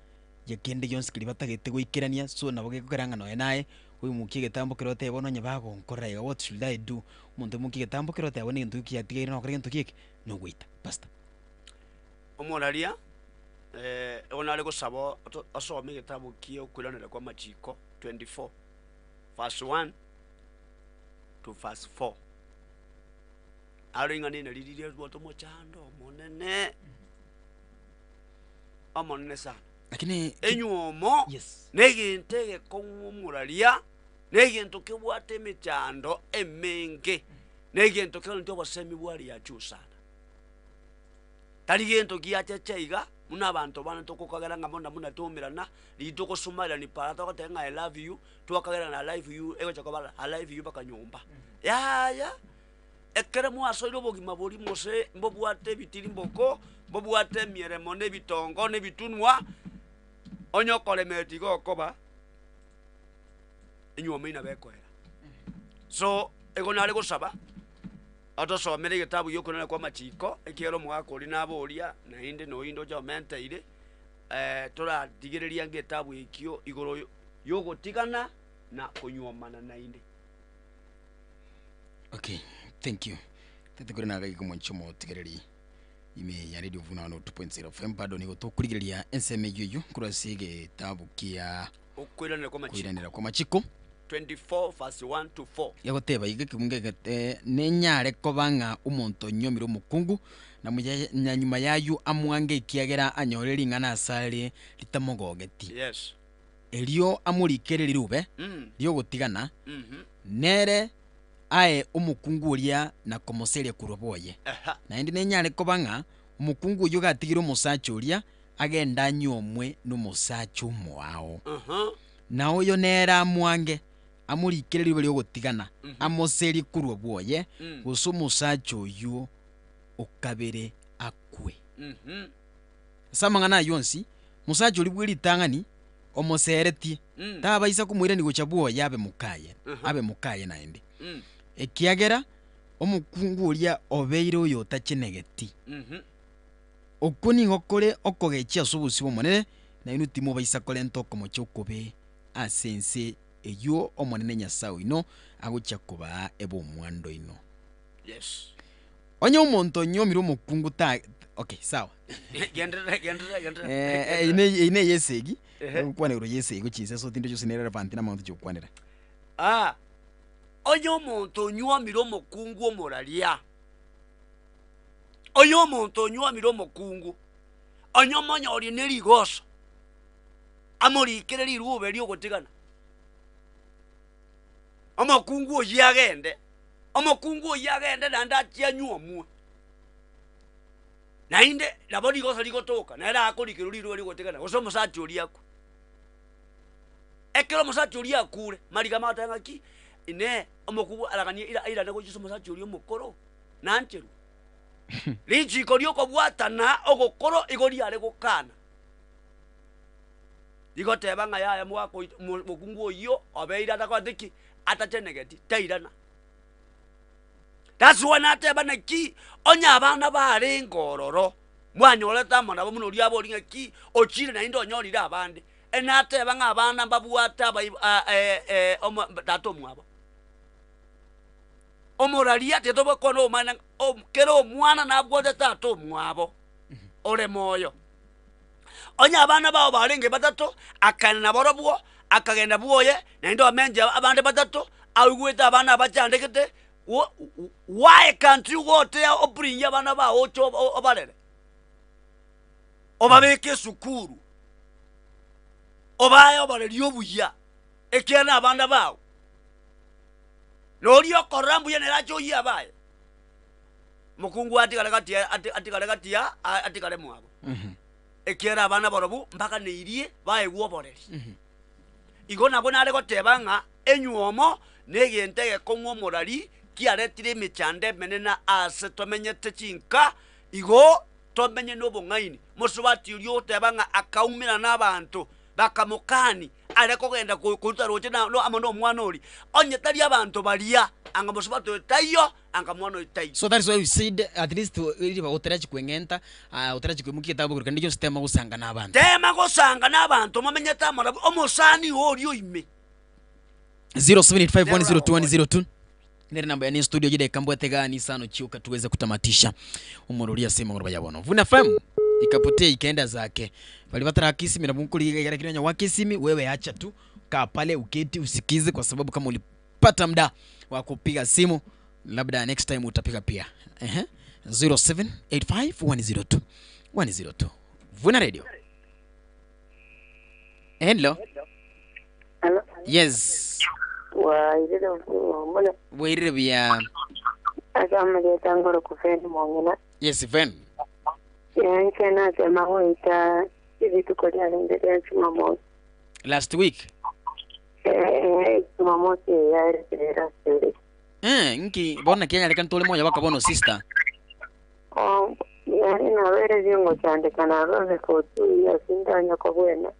ya kende gionsi keria batagete goikerania, so nabo gekogera ng'a nonya naye. Oimokie egetambo keria otebe bono onye bagonkorera iga what should I do? Omonto oimokie egetambo keria oteba bono egento eki kiatigaire nokore gento ki eke? Nogoita. Pastor. Omoraria, igo nare gosaba osome egetabu kia okoiraneria kwa amachiko 24 verse 1 to verse 4. Aro ring'ana eri nari riria ribwate omochando omonene, omonene sana. Lakini Enywomo Yes. negento egekong'u omoraria, negento kebwate emechando emenge, negento keoneti obosemi bwaria juu sana. Tari gento giacheche iga, buna abanto bande tokokagera ng'a buna buna twaumerana, riria togosumairani para togoteba ng'a I love you, twakagera ng'a I live you egocha koba I live you mpaka nyomba. Yaya, ekero mwasoire obogima boria mose mbobwate ebitirimboko, mbobwate emieremo na ebitongo na ebitunwa, onye okoremereria igo okoba, enywomo eyio nabo ekoera. So, igo nare gosaba. Otosomere egetabu gi'okoirana kw'amachiko, ekiagera omogaka oria naboria, naende noyo indoche omenteire, toratigererie ange egetabu ekio igoro y'ogotigana na konyuomana naende. Okay, thank you. Tete kore naga igo mwanche omotigereri ime ya Radio Vuna 102.0 FM bado nigo tokorigereria ensemo eyio eyio korwa ase egetabu kia Okoiranera kw'amachiko. Koiranera kw'amachiko. 24 verse 1 to 4. Egoteba iga ekebungo eke, Nenyare koba ng'a omonto onyuomire omokungu, na muya, na nyuma y'ayio amwange ekiagera anyore ring'ana asare ritamogogeti. Yes. Erio amorikere rirube Mm. ri'ogotigana, Mhm. nere ae omokungu oria na komoseria korwa bwoye. Aha. Naende nenyare koba ng'a omokungu oyio gatigire omosacha oria, agende anyuomwe nomosacha omoao. Aha. Na oyo nere amwange, amorikere riroba ri'ogotigana, amoserie korwa bwoye, gose omosacha oyio o kabere akwe. Ase amang'ana ayio onsi, omosacha oria bwe ritang'ani omoseretie, tabaisa komoirania gocha bwoye abe mokaye, abe mokaye naende, ekiagera omokungu oria obeire oyotachenegeti. Okwo nigo kore okogechia ase obosio bw'Omonene, na inwe timobaisa korenta okomocha okobe ase ense eyio Omonene Nyasae oino agochia kobaa ebe omwando oino. Yes. Onye omonto onyuomire omokungu ta okay sawa. Genderera, genderera, genderera. Eh, eyi ne eyi ne eyesegi, Ehe. egokwana igoro y'esegi gochia inse so tindi gose nerelevant namang'ana tochia gokwanera. Ah, onye omonto onyuomire omokungu omoraria. Onye omonto onyuomire omokungu, onye omonyorie ne rigoso, amorikere rirube ri'ogotigana, omokungu oyio agende, omokungu oyio agende naende achie anyuomwe. Naende nabo rigoso rigotoka, nere akorikerwa rirube ri'ogotigana, gose omosacha oria akwe. Ekero omosacha oria akure, mariga magoteba ng'aki, inee, omokungu araganie airane gochia ase omosacha oria omokoro? Nancherwe. Richiko ri'okobwatana ogokoro igo riare gokana, rigoteba ng'a yaya mogaka oito mokungu oyio obeire atakoreti ki? Atachenegeti, tairana. That's why nateba naki onye abana barenge ororo, mwanyorete amo nabo buna oria abori ng'aki ochire naende onyorire abande, enateba ng'a abana mbabwate abai omo tata omwabo. Omoraria titobokwana obomani ng'a kera omwana nabwate tata omwabo ore moyo. Onye abana bao barenge batato, akaenda nabarobwo, akagenda bwoye, naende omenche abande batato, aigwete abana abachandegete, why can't you go there obringie abana bao oche obarere? Obabeke esukuru, obae oboreri obuya, ekiagera nabana bao. Na oria okorora mbuya nere ache oyie abaye. Omokungu atigare gati ya ati atigare gati ya atigare mwabo. Ekiagera abana barobwo mbaganeirie baegwe oboreri. Igo nabwo nare goteba ng'a enywomo negento egekong'u omorari kiaretire emechando emenene ase tomenyete chinka, igo tomenye nobong'aini. Mosubati oria ogoteba ng'a akaumera nabanto bakamokani are kogenda koruta roche na amo nomwana oria, onye tari abanto baria, anga mosubati oyo taiyo, anga mwana oyo taiyo. So that is why we said at least riba otarachi kweng'enta, ah, otarachi koimokia egetabu igoro kende gionsi tema gosanga na abanto. Tema gosanga na abanto momenyete amo nabwo, omosani oo oria oime. 0785102102 nere namba yane studio jideka mbwate gani isano chiuka tuweze kutamatisha umururi ase magoro ya bono Vuna FM ikapotea ikaenda zake bali batara kisimi na bunkuri igera kirenya wakisimi wewe acha tu kaa pale uketi usikize kwa sababu kama ulipata muda wa kupiga simu labda next time utapiga pia. Ehe, 0785102102 Vuna Radio. Hello. Hello. Yes. Wairire mbona Bwairire buya. Akamalieta ngoro kufeni mwongena. Yes, Ven. Yanke natema goita ibituko lyarenge rya Jumamosi. Last week. Eh, Jumamosi yarekerera sere. Eh, nki bona kianyareka ntore moyo bakabono sister. Oh, yani nabere zingo cyandika naroze ko tuya sindanya ko bwena.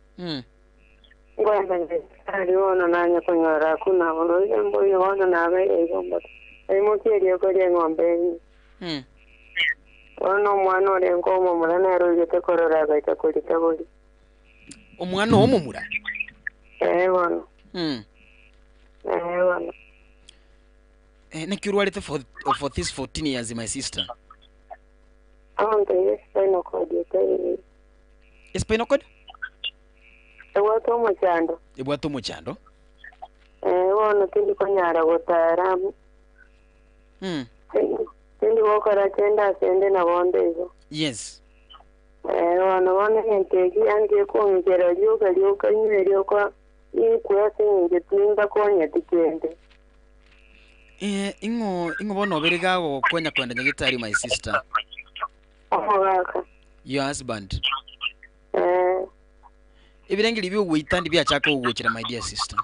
Ngwenda ngari wono nanya kunyora kuna bulo mbuyo wono nabere igomba. Aimukirie ko rye ng'ombe. Bono omwana orenga omomura nere oigete korora agaika korita bori. Omwana omomura? Eh bono. Eh bono. Eh, naki orwarete for this 14 years my sister? Amonto ye spinal cord etari. Spinal cord? Ebwate omochando. Ebwate omochando? Eh bono tindi konyara gotara. Tindi gokora kende ase ende nabo onde igo. Yes. Eh bono bono egento eki yaani gekong'ikera rioka rioka inywe rioka inkwe ase eng'encho tindakonyeti kende. Eh, ing'o ing'o bono obere gagokonya koenda nyagetari my sister? Omogaka. Your husband. Eh. Ebirengeri biogoita ndibiachaka gogochera my dear sister.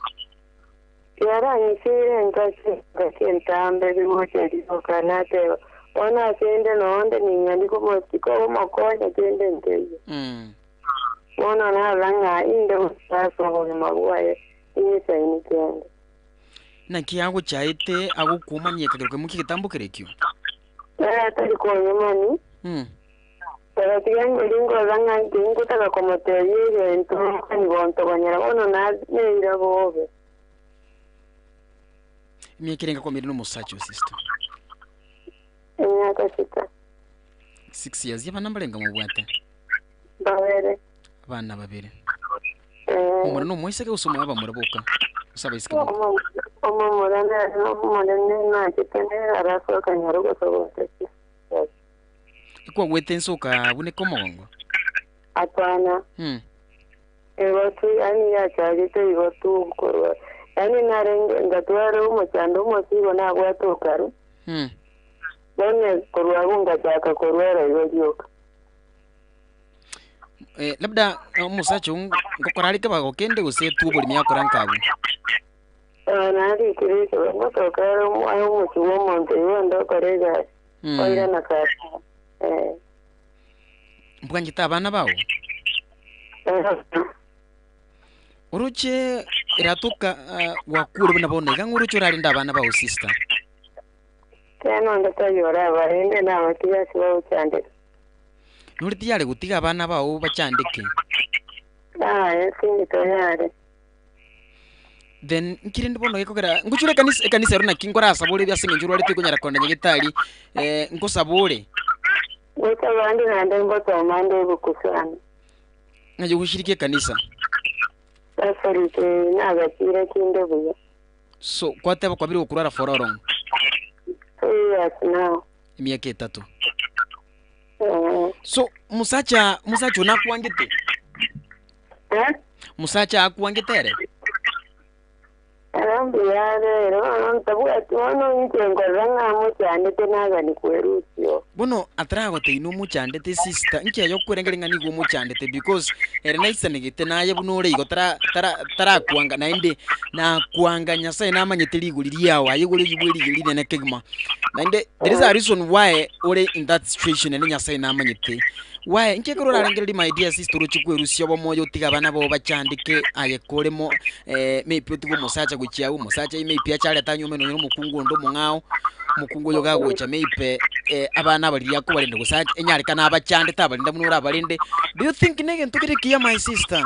Yarang'isire engaki engaki entambe bigocha rioka nateba, bono ase inde noonde ning'ani komosika omokonya kende nkeiyo. Bono narora ng'a inde gochia ase obogima bwaye ting'isaini kende. Naki agochaete agokwomania ekagero kemokia egetambo kere ekio? Ere tari konyomani, Tagatiga ngori nkorora ng'a tingotaka komotebia egento okani gontogonyera bono neira bobe. Emiaka erenga kwamire nomosacha o sister? Emiaka sita. 6 years. Abana mbarenga mobwate? Babere. Abana babere. Eh. Omomura na omoiseke gose omoyo abamura boka? Gose abaiseke boka? Omomura nere omonene nachete nere arasoka nyare gosogosa chisasi. Ekwagwete inse okabuneka omogongo? Hapana. Igo tu, yaani yachagete igo tu korwa, yaani narenge ngatwara omochando omosigo nabwate okare, bono korwa abwo ngachaka korwara igo rioka. Eh, labda omosacha oo ngokora are kebago kende gose tu oboremi akora nkabwo? Eh, narikire ekero ngotoka ere aye omochie bw'omonto igo onde okore egasi, oirana kare. Eh. Mbwanchete abana bao? Oroche eratoka gwakure buna bono iga ng'a oroche orarende abana bao sister. Keno onde tari orabarende nabatige ase bagochandeka. Nore tiyare gotiga abana bao bachandeke. Aye tindi toyare. Then nki rende bono gekogera ngochore ekanisa ekanisa ero naki nkorasabore ase eng'encho orwarete okonyara kogenda nyagetari nkosabore. Gocha abande naende ngosoma nde ebuku sana. Ng'aye goshiriki ekanisa. Catholic nagachire kinde buya. So kwateba kwabire gokurwara for how long? Two years now. Emiaka etato. Eh. So musacha musacha one akwangete? Eh? Musacha akwangete ere? Ere mbuya are ere bono ntabwati bono inche nkorora ng'a mochandete nagani kwerusio. Bono ataragotebia nomochandete sister, inki aye okwerengeri ng'a nigo omochandete because ere naisanegete naye buna ore igo tara tara tarakwanga naende nakwanga Nyasaye namanyete rigori riao aye igoro oyio bwe rigori rinene kegima. Naende there is a reason why ore in that situation naende Nyasaye namanyete. Why? Inki ekero orarengererie my dear sister oroche kwerusia obomoyo otige abana bao bachandeke aye kore mo eh, maybe otige omosacha gochia agwo omosacha maybe ache arete anyuome nonye na omokungu onde omong'ao, omokungu oyo gagocha maybe eh, abana aba riria akobarenda gose ache enyarekane abachande tabarenda buna orabarende. Do you think negento kere ekiya my sister?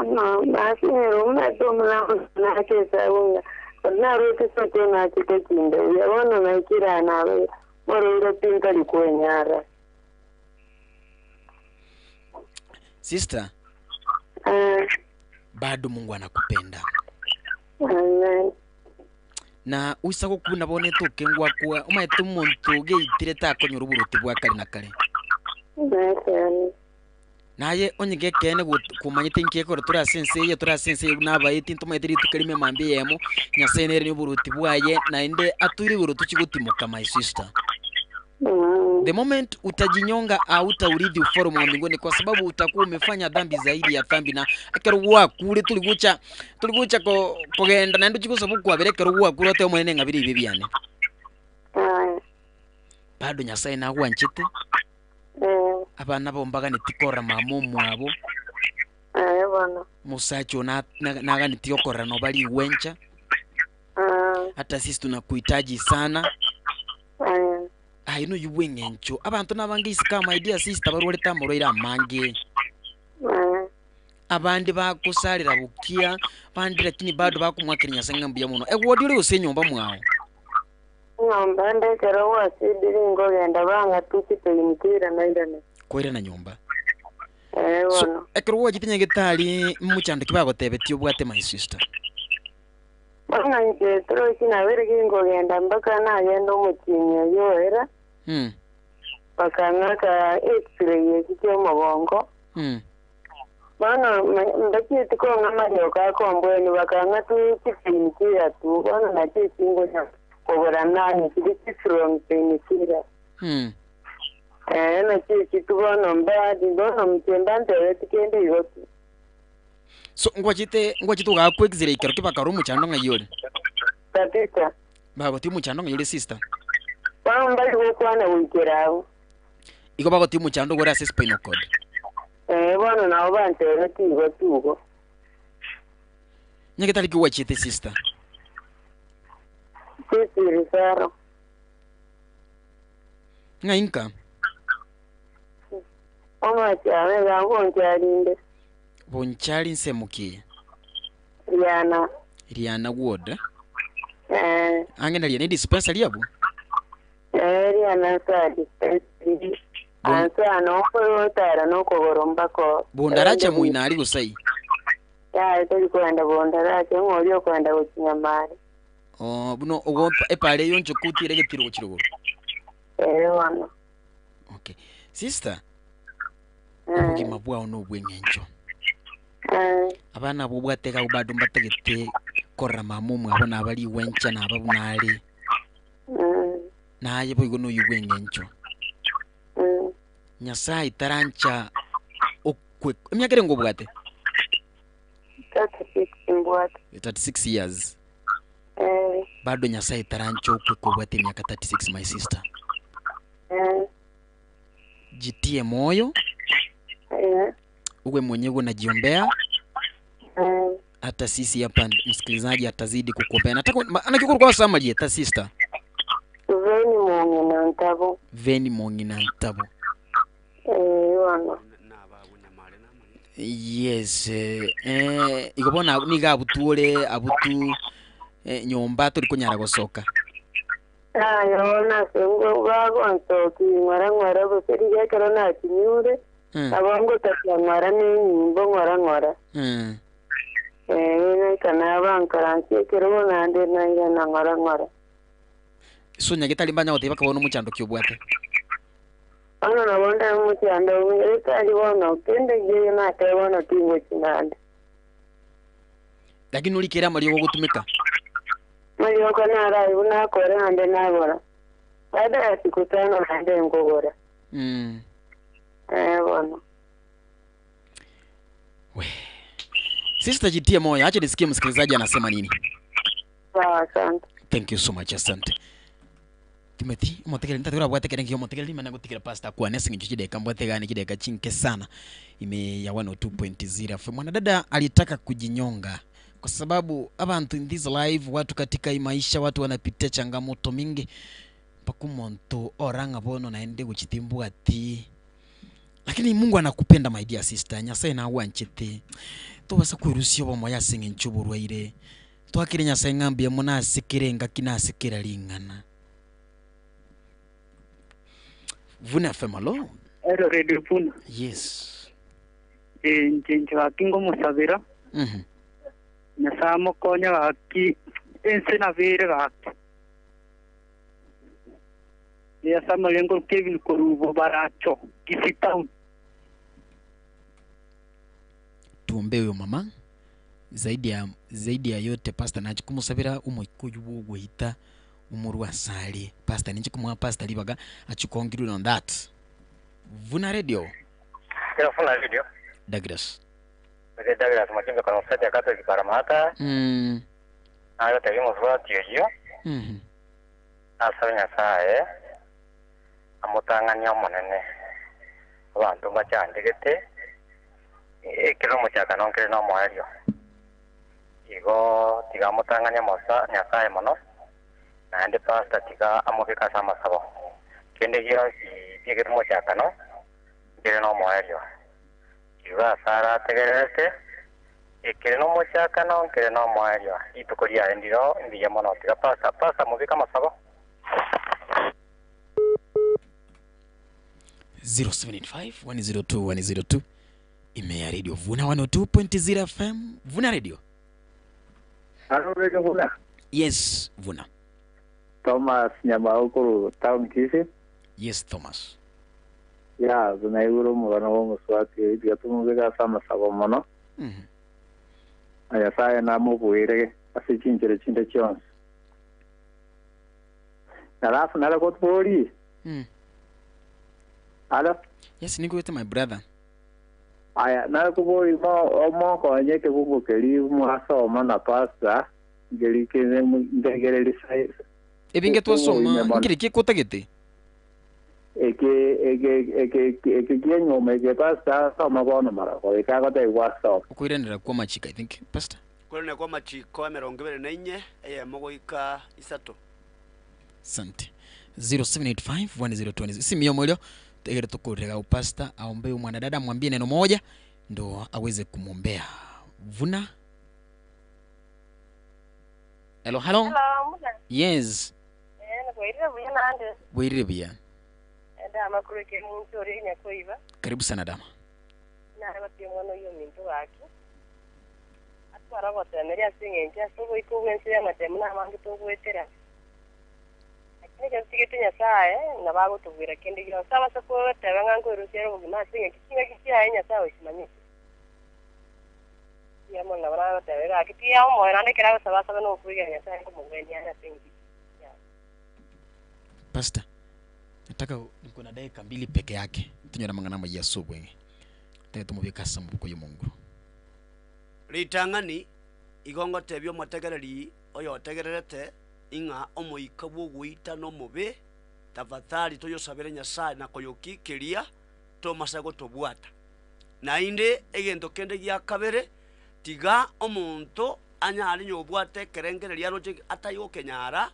Bono nasinyirwe buna tomuna nake esabu ng'a kori narwete sote nachete chinde buya bono naikire aa nabeire morwaire pi ntari kwenyara. Sister, Eh, bado Mungu anakupenda. amen. Na oisa gokuna bono etoke ngwakwa omanyete omonto ogeitire takonyora oboruoti bwa kare na kare. Nekeene. Naye onye gekeene got- komanyete inki ekero tore ase ense eye, tore ase ense eye buna abaeti, ntomanyete rituko erimo emambia eyemo, Nyasaye nere noboruoti bwaye, naende atoire igoro tochie gotimoka my sister. The moment utajinyonga hautaurithi ufalme wa mbinguni kwa sababu utakuwa umefanya dhambi zaidi ya dhambi na ekero gwakure tori gocha tori gocha ko kogenda naende ochie gosaba okwabera ekero gwakure otebe omonene ng'abere ebibe biane. Bado Nyasaye nagwanchete, abana bao mbaganeti korora mama omwabo, omosacha oo na- na- naganeti okorora noba rigwencha, hata sisi tunakuhitaji sana. Aye noyio bw'eng'encho abanto nabange isiko aa my dear sister barwarete amarwaire amange. Abande bagosarera bokia, abande lakini bado bakomwakera Nyasae ng'a mbuya mono. Egwodi ore gose enyomba mwao? Enyomba ende ekero gwasidire nkogenda bang'atuche pain koirana irana. Koirana nyomba. Ee So, bono. ekero gwachete nyagetari mochando ki bagotebetie obwate my sister? Bono inche torochi nabere ginkogenda mpaka nagenda omotienyi oyio oera, bakang'aka x-ray eki ki'omogongo. Bono mbachieti kong'a amariogo akombwenia, bakang'a tu chipainkiller tu, bono nachio echi ngonya kogora nanye chiria chi strong painkiller. Ee, nachio echi tu bono mbadi, bono inche mbantebeti kende igo tu. So ngwachete ngwachete ogakwa x-ray ekero ki bakarora omochando ng'ai ore? Kabisa. Bagotia omochando ng'ai ore sister? Bono mbari gokwana goikera abwo. Igo bagotia omochando ogore ase spinal cord. Ee, bono nabo bantebeti igo tugo. Nyagetari ki gwachete sister? Kisii Referral. Ng'ai nka? Omochie ame iga bonchari inde. Bonchari nsemo ki eye? Riana. Riana ward. Eh. Ang'e na Riana edispensary abwo? Eh, Riana ase dispensary. Anse ano okotara nokogoro mpaka. Bondaracha moino aria gose ai? Yaya tori koenda Bondaracha, ng'a oria okoenda gochia Nyamare. Oh, buna ogo epara eyo nchoka otiire egetiro gochia rogoro. Eh, bono. Okay. Sister, obogima bwao nobw'eng'encho. Abana abwo obwate iga abwo bado mbatagete korora mama omwabo naba rigwencha naba buna are. Naye boigo noyio bw'eng'encho. Nyasaye tarancha okwe emiaka ere ngobwate? 36 mbwate. 36 years. Eh. Bado Nyasaye tarancha okwe kobwate emiaka 36 my sister. Eh. Jitie moyo. Eh. Uwe mwenyewe unajiombea. Eh. Hata sisi hapa msikilizaji atazidi kukuombea. Nataka anakikuru kwa samarie ta sister. Veni mong'ina ntabo. Veni mong'ina ntabo. Eh, bono. Yes, eh, eh, igo bono nigo abutu ore abutu eh, nyomba tori konyara gosoka. Aye bono ase bagonsokia ng'ora ng'ora gose rigia ekero nachinyure, nabo ngotacha ng'ora na enyimbo ng'ora ng'ora. Ee, goika naba nkaransia ekerogo naende nairana ng'ora ng'ora. So nyagetari mbanya goteba bono omochando ki obwate? Bono nabo nde omochando nyagetari bono kende nkiyo nateba bono tingochi naende. Lakini orikere amariogo ogotumeka? Mariogo naro ayio nakora naende nagora. Baada ya siku tano naende nkogora. Ee bono. We. Sister jitie moyo, acha nisikie msikilizaji anasema nini. Sawa, asante. Thank you so much, asante. Timothy, omotegereri ntate orabwate kere nkiya omotegereri mane gotigera pastor akwane ase eng'encho chidakika mbwate iga ne chidakika chinke sana ime ya 102.0 FM. Mwanadada alitaka kujinyonga kwa sababu abantu in this life, watu katika hii maisha, watu wanapitia changamoto mingi mpaka omonto ora ng'a bono naende gochia timbwati lakini Mungu anakupenda my dear sister, Nyasaye nagwanchete. Tobasa kwerusia obomoyo ase eng'encho y'oborwaire. Twakire Nyasae ng'a mbuya mono ase kera engaki na ase kera ring'ana. Vuna FM, hallo? Hello Radio Vuna. Yes. Eh, inche inche gaki ngomosabera Nyasae amokonye gaki ense nabere gaki. Eh, ase amarengo Kevin korubo baracho Kisii town. Tuombe huyo mama zaidi ya zaidi ya yote pastor nache komosabera omoika oywo bwa ogoita omorwe ase are pastor ninche komoa pastor ribaga ache conclude on that. Vuna radio. Kero Vuna radio. Douglas. Ere Douglas Machimbe korwa Moseti ya Catholic Paramata. Nagotebia omosubati oyio nasabe Nyasae amotang'anie Omonene. Abanto mbachandegete, ekero omochakano nkere nomoerio. Igo tiga amotang'anie omosa Nyasae mono, naende pastor tiga amobeke ase amasabo. Kende gionsi tiekere omochakano, nkere nomoerio. Igo ase arategererete, ekere nomochakano, nkere nomoerio. Rituko riaye ndiro mbuya mono. Tiga pastor, pastor mobeke amasabo. 0785 102 102 ime ya radio Vuna 102.0 FM Vuna radio. Haro Radio Vuna. Yes, Vuna. Thomas Nyamao korwa town Kisii. Yes, Thomas. Ya, buna igure omogano bw'omosubati oyo, tiga tomobeke ase amasabo mono, na Nyasae namobuere ase chinchera chinde chionsi. Alafu nare gotoborie? Alo? Yes, nigwete my brother. Aya, nare koboria mo mokonye ekebungo keria mwasoma na pastor, nkeri kere ntegereri sai Ebinge twasoma, omoime mono. nkeri ki kotagete? Eke eke eke eke kienyoma eke pastor asoma bono maragoba eke agotebia gwasoma. Okoiranera kwa amachiko I think pastor. Okoiranera kwa amachiko emerongo ebere na inye, eyemo goika isato. Asante. 07851020 simu yomo ilio tegere tukurega upasta aombe huyu mwanadada amwambie neno moja ndo aweze kumwombea. Vuna. Hello, hello. Hello, Musa. Yes. Eh, nakwirire buya nande. Bwirire buya. Dama kureke muntu ori nyakoiba. Karibu sana dama. Nare batie omwana oyio ominto gaki. Atware ogotemeria ase eng'encho ase ogoika obwense y'amatemu namange togoetera. Lakini ekero totigete Nyasaye, nabo agotobwera kende gionsi. Abase kogoteba ng'a nkoerusia ere obogima ase eng'encho chingaki chiaye Nyasaye ochimanyetie. Mbuya mono nabo nagoteba gaki tiga omoyo naende ekero agosaba asabe nokwegena Nyasaye nkomogwenia are ase eng'encho yaye. Pastor, nataka niko na dakika mbili peke yake tonyore amang'ana amayia ase obweng'e. Tari tomobeke ase amaboko y'Omongo. Ritang'ani, igo ngotebia omotegereri oyotegererete, ing'a omoika bw'ogoita nomobe, tafadhali toyosabere Nyasae na koyokikeria, tomasa gotobwata. Naende egento kende gia kabere, tiga omonto anyare nyobwate ekerengererio aroche atari gokenyara,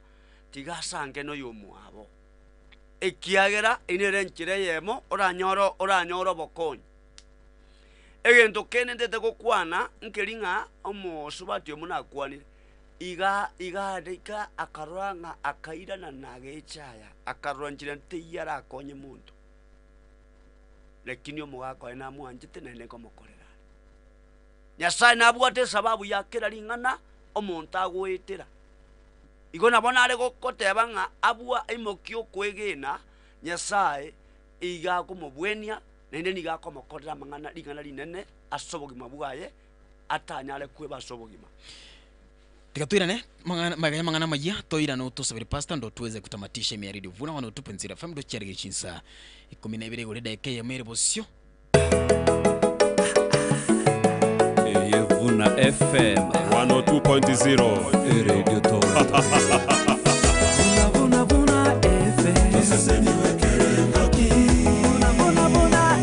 tiga asange noyomwabo, ekiagera eyio nere enchera eyemo oranyore oranyore obokonyi. Egento kende ntete gokwana nkeri ng'a omosubati omo nakwanire, iga iga iga akarora ng'a akairana na agechaya, akarora nchera teiyo arakonye monto. Lakini omogaka oye namwanchete naende nkomokorera are. Nyasae nabwate esababu ya kera ring'ana omonto agoetera. Igo nabo nare goteba ng'a abwo aimokie okwegena Nyasae iga akomobwenia, naende nigo akomokorera amang'ana ring'ana rinene ase obogima bwaye, atanyare kweba ase obogima. Tiga toirane mang'ana magega y'amang'ana amayia, toirane otosabere pastor ndo tuweze kutamatisha ime ya Radio Vuna 102.0 FM tochiarege chinsa ikomi na ibere igoro edaika eyemo ere bosio. Eye Vuna FM 102.0 Eredio Toronto. Vuna Vuna FM. Vuna Vuna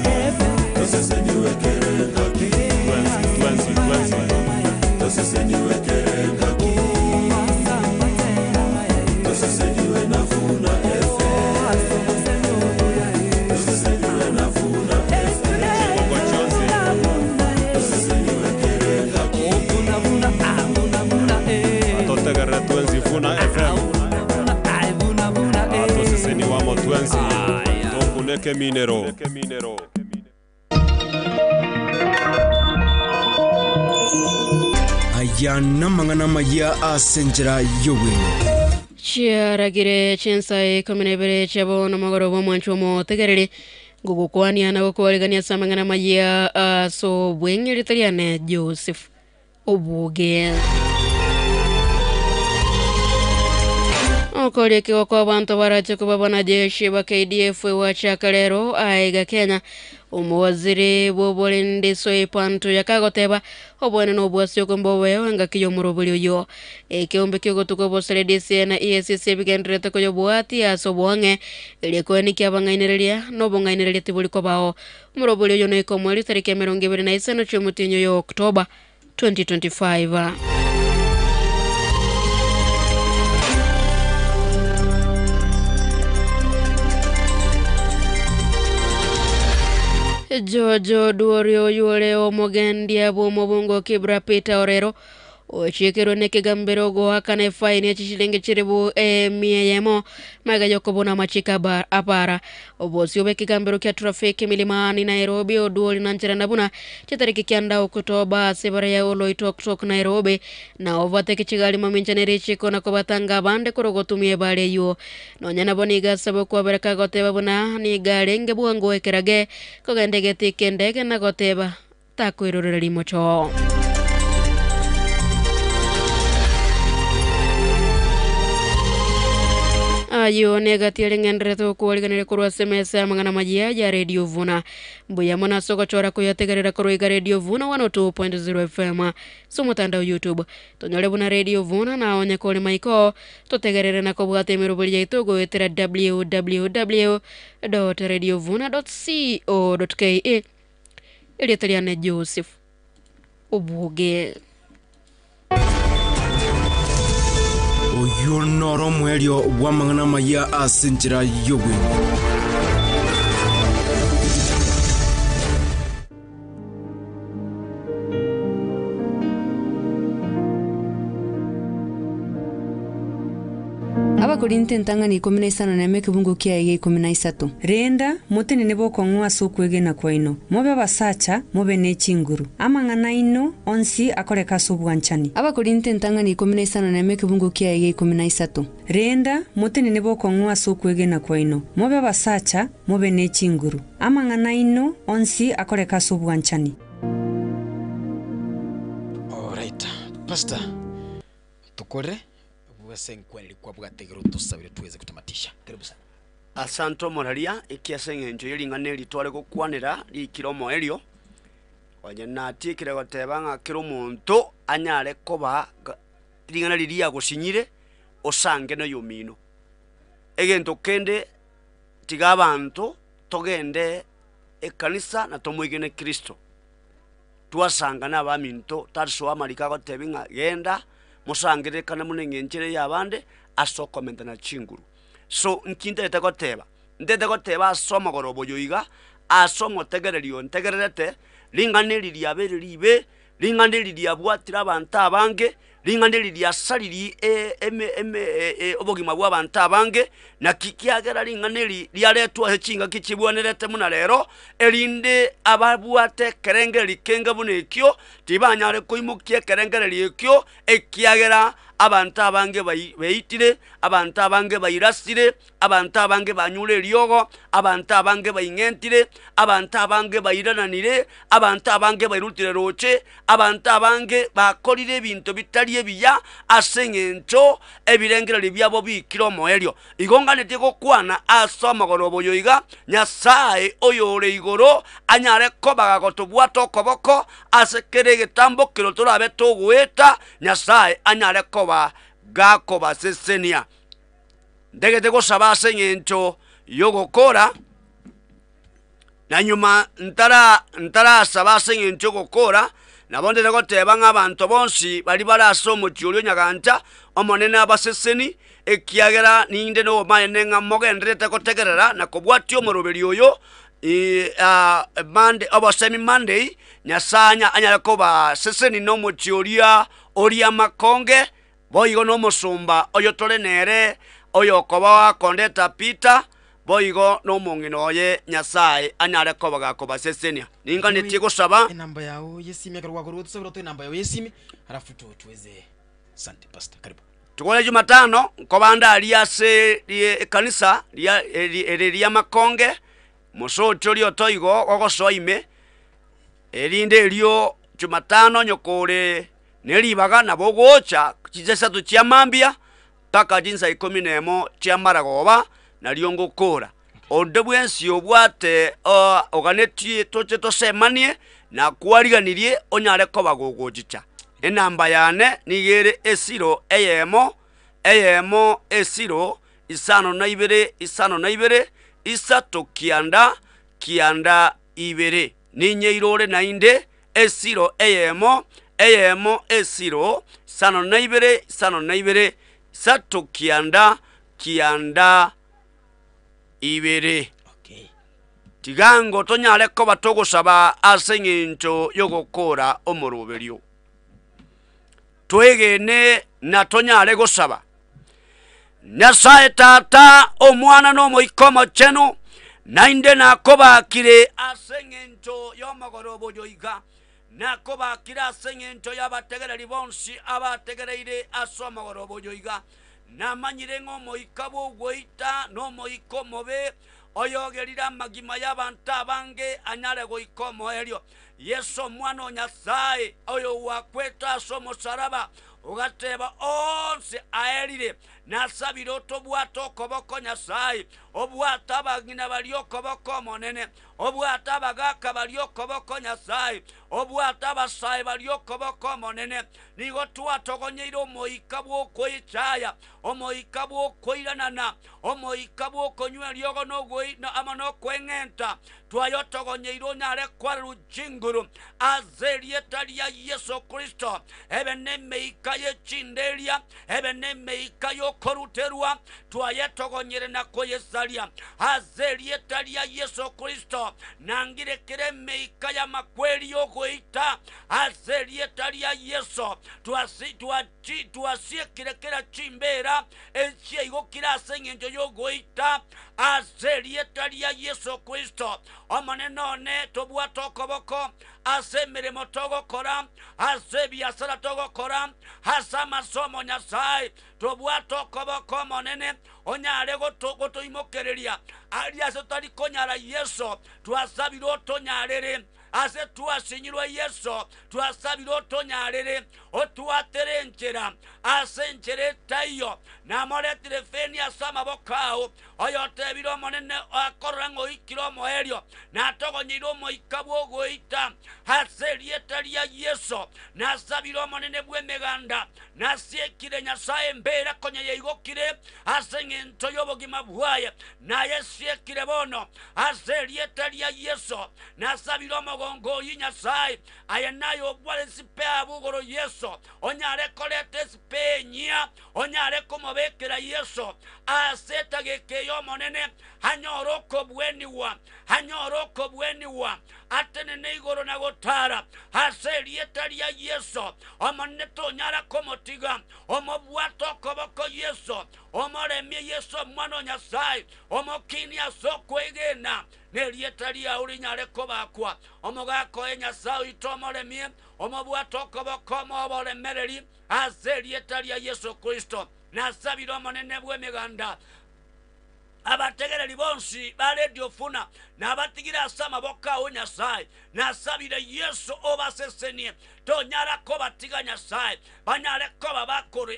FM. Ekeminero. Aya namang'ana amayia ase enchera y'obweng'e. Chiaragire chinsa 12 chia bono mogoroba omwancho omotegereri ngogokwania na gokwarigania ase amang'ana amayia ase obweng'e rita riane Joseph Obuge. Okoriekigwa kwa abanto barache koba banajeshi ba KDF egwachaka rero aiga Kenya. Omowaziri bw'oborindi Soipan Tuya kagoteba oboene na obwasioko mbobeo engaki y'omorobori oyio. Ekeombe ki'ogotuka obosare DCI na EACC ebigendererete koyobwatia ase oboang'e erio koenikia abang'ainereria na obong'ainereria tibori kobao. Omorobori oyo noike omoerio tariki 25 chi'omotienyi oyo o Oktoba 2025. George Oduori oywo ore omogendia bw'omobungo Kibra Peter Orero Ochikerwe nekegambero ogoakana efaini ye chishilingi chilifu emia eyemo magega yokobuna amachiko aba abara. Obosio bw'ekegambero kia trafiki Milimani Nairobi Oduori na nchera na buna chitariki kianda Oktoba ase ebara ya Oloitoktok Nairobi na obateke chigari mamincha ne richiko na kobatanga abande korwa gotumia ebara eyio. Nonya nabo nigo asaba okwabera kagoteba buna nigo arenge bwango ekerage kogenda egetii ki'endege na goteba takoirorera rimocho. Ayio negati ere ng'endererete gokwariganeria korwa ase emesa y'amang'ana amayia ya Radio Vuna. Mbuya mono ase ogochora koyategerera korwa iga Radio Vuna 102.0 FM ase omotandao YouTube. Tonyore buna Radio Vuna na onye kore maiko totegerere na kobwata emeroberi yaito goetera www.radiovuna.co.ke. Erieta riane Joseph Obuoge. Oyio noro omoerio bw'amang'ana amayia ase enchera y'obweng'e. Abakorinto entang'ani 15 ekebungo kiaye gia 13. Renda, motenene bokong'u ase okwegena kwaino, mobe abasacha, mobe ne chinguru. Amang'ana aino onsi akoreke ase obwanchani. Abakorinto entang'ani 51 ekebungo kiaye gia 13. Renda, motenene bokong'u ase okwegena kwaino, mobe abasacha, mobe ne chinguru. Amang'ana aino onsi akoreke ase obwanchani. Alright, Pastor, tukore bwese nkwaneri kwabwategere otosabire tuweze kutamatisha. Karibu sana. Asante omoraria, eki ase eng'encho ye ring'ana eri tware gokwanera riikire omoerio, onye natiekire goteba ng'a kera omonto anyare koba ga ring'ana riria agosinyire, osange na oyomino. Egento kende tiga abanto togende ekanisa na tomoigene Kristo. Twasanga na abaminto, tarisoa amariko agotebia ng'a genda mosangererekane buna eng'encho ere y'abande ase okomentana chinguru. So nki ntagete goteba? Ntagete goteba ase omogoroba oyo iga, ase omotegereri oyo ntegererete, ring'ana eri riabeire ribe, ring'ana eri riabwatire abanto abange, ring'ana eri riasaririe eme eme obogima bw'abanto abange, naki kiagera ring'ana eri riaretwa ase chingaki chibwenerete buna rero, erinde ababwate ekerengererio kenge buna ekio, tibanyare koimokia ekerengererio ekio, ekiagera abanto abange bai beitire, abanto abange bairasire, abanto abange banyure eriogo, abanto abange baing'entire, abanto abange bairananire, abanto abange bairutire roche, abanto abange bakorire ebinto bitari ebiya ase eng'encho ebirengererio biabo biikire omoerio. Igo nganetie gokwana ase omogoroba oyo iga, Nyasae oyore igoro anyare koba gagotobwata okoboko ase kera egetambokero torabe togoeta, Nyasae anyare koba gakobasesenia. Ntagete gosaba ase eng'encho y'ogokora, na nyuma ntara ntarasaba ase eng'encho y'ogokora, nabo ndire goteba ng'a abanto bonsi baria bare ase omochie oria o Nyagancha, Omonene abaseseni, ekiagera ninde nobomaene ng'a mogendererete gotegerera na kobwatia omoroberi oyo Monday obosemi Monday, Nyasae anyare kobaseseni na omochie oria oria amakonge, Boigo nomosomba oyotore nere, oyokoba akondeta Peter, Boigo nomong'ina oye Nyasae anyare koba gakobasesenia. Ninganetie gosaba. Enamba yao y'esimi ekero gwakorwa otusabire otoe enamba yao y'esimi alafu tu tuweze Asante pastor karibu. Tokore Jumatano nkoba aria ase ekanisa ria eri ri'amakonge, mosoche oria otoigo ogosoa ime, erinde erio Jumatano onye kore ne ribaga nabo ogocha chinsa isato chia mambia mpaka chinsa ikomi na emo chi'amaragoba, nario ngokora. Onde bwensi obwate oganetie toche tosemanie, na kwariganirie onyare koba gogochicha. Enamba yane nigo ere esiro eyemo, eyemo, esiro, isano na ibere, isano na ibere, isato kianda, kianda ibere. Ninyeirore naende esiro eyemo, eyemo, esiro, isano na ibere, isano na ibere, isato kianda, kianda ibere. Tiga tonyare koba togosaba ase engencho y'ogokoora omoroberio. Twegene na tonyare gosaba. Nyasae Tata, Omwana na Omoika Omochenu, naende nakobakire ase engencho y'omogoroba oyo iga, nakobakire ase engencho y'abategereri bonsi abategereire ase omogoroba oyo iga. Namanyire ng'a omoika bw'ogoita nomoika omobe, oyogerire amagima y'abanto abange anyare goika omoerio. Yeso Omwana o Nyasae, oyogwakwete ase omosaraba, ogateba, Onsi aerire. Nasabire otobwate okoboko, Nyasae, obwate abang'ina baria okoboko, Omonene, obwate abagaaka baria okoboko, Nyasae, obwate abasae baria okoboko, Omonene. Nigo twatogonyeire omoika bw'okoechaya, omoika bw'okoiranana, omoika bw'okonywa eriogo amo nokweng'enta, Twayotogonyeire onyare kwarerwa chinguru ase erieta ria Yeso Kristo, ebe nemeika ye chinderia, ebe nemeika y'okoruterwa, twayetogonyire na koyesaria ase erieta ria Yeso Kristo. Nangire kera emeika y'amakweri y'ogoita ase erieta ria Yeso. Twasi, twachi, twasiekire kera chimbeera echiaigokire ase engencho y'ogoita Ase erieta ria Yeso Kristo, Omonene one, tobwate okoboko ase emeremo togokora, ase ebiasara togokora, ase amasomo, Nyasae, tobwate okoboko, Omonene, onyare gotoimokereria aria ase totari konyara, Yeso, twasabire otonyarere. Ase twasinyirwe Yeso, twasabire otonyarere, otwatere enchera ase enchera etaiyo. Namoretire Feni ase amaboko ao, oyotebire Omonene akorora ng'a oikire omoerio, natogonyeire omoika bw'ogoita ase erieta ria Yeso. Nasabire Omonene bw'Emeganda, nasiekire Nyasae embeera konya yaigokire ase engencho y'obogima bwaye, nayesiekire bono ase erieta ria Yeso. Nasabire omogongo oyio Nyasae, aye naye obware esipe abwo igoro Yeso, onyare koreta esipe enyia, onyare komobekera Yeso ase etageka eye Omonene, anyore okobwenigwa, anyore okobwenigwa, atenene igoro na gotara ase erieta ria Yeso. Omonene tonyara komotiga, omobwate okoboko Yeso, omoremie Yeso Omwana o Nyasae, omokinie ase okwegena, Nerieta riao rinyare kobakwa. Omogaka oye Nyasae oito omoremie, omobwate okoboko omoe oboremereri ase erieta ria Yeso Kristo. Nasabire Omonene bw'Emeganda abategereri bonsi ba Radio Funa, nabatigire ase amaboko ao Nyasae. Nasabire Yeso obasesenie, tonyara kobatiga Nyasae, banyare koba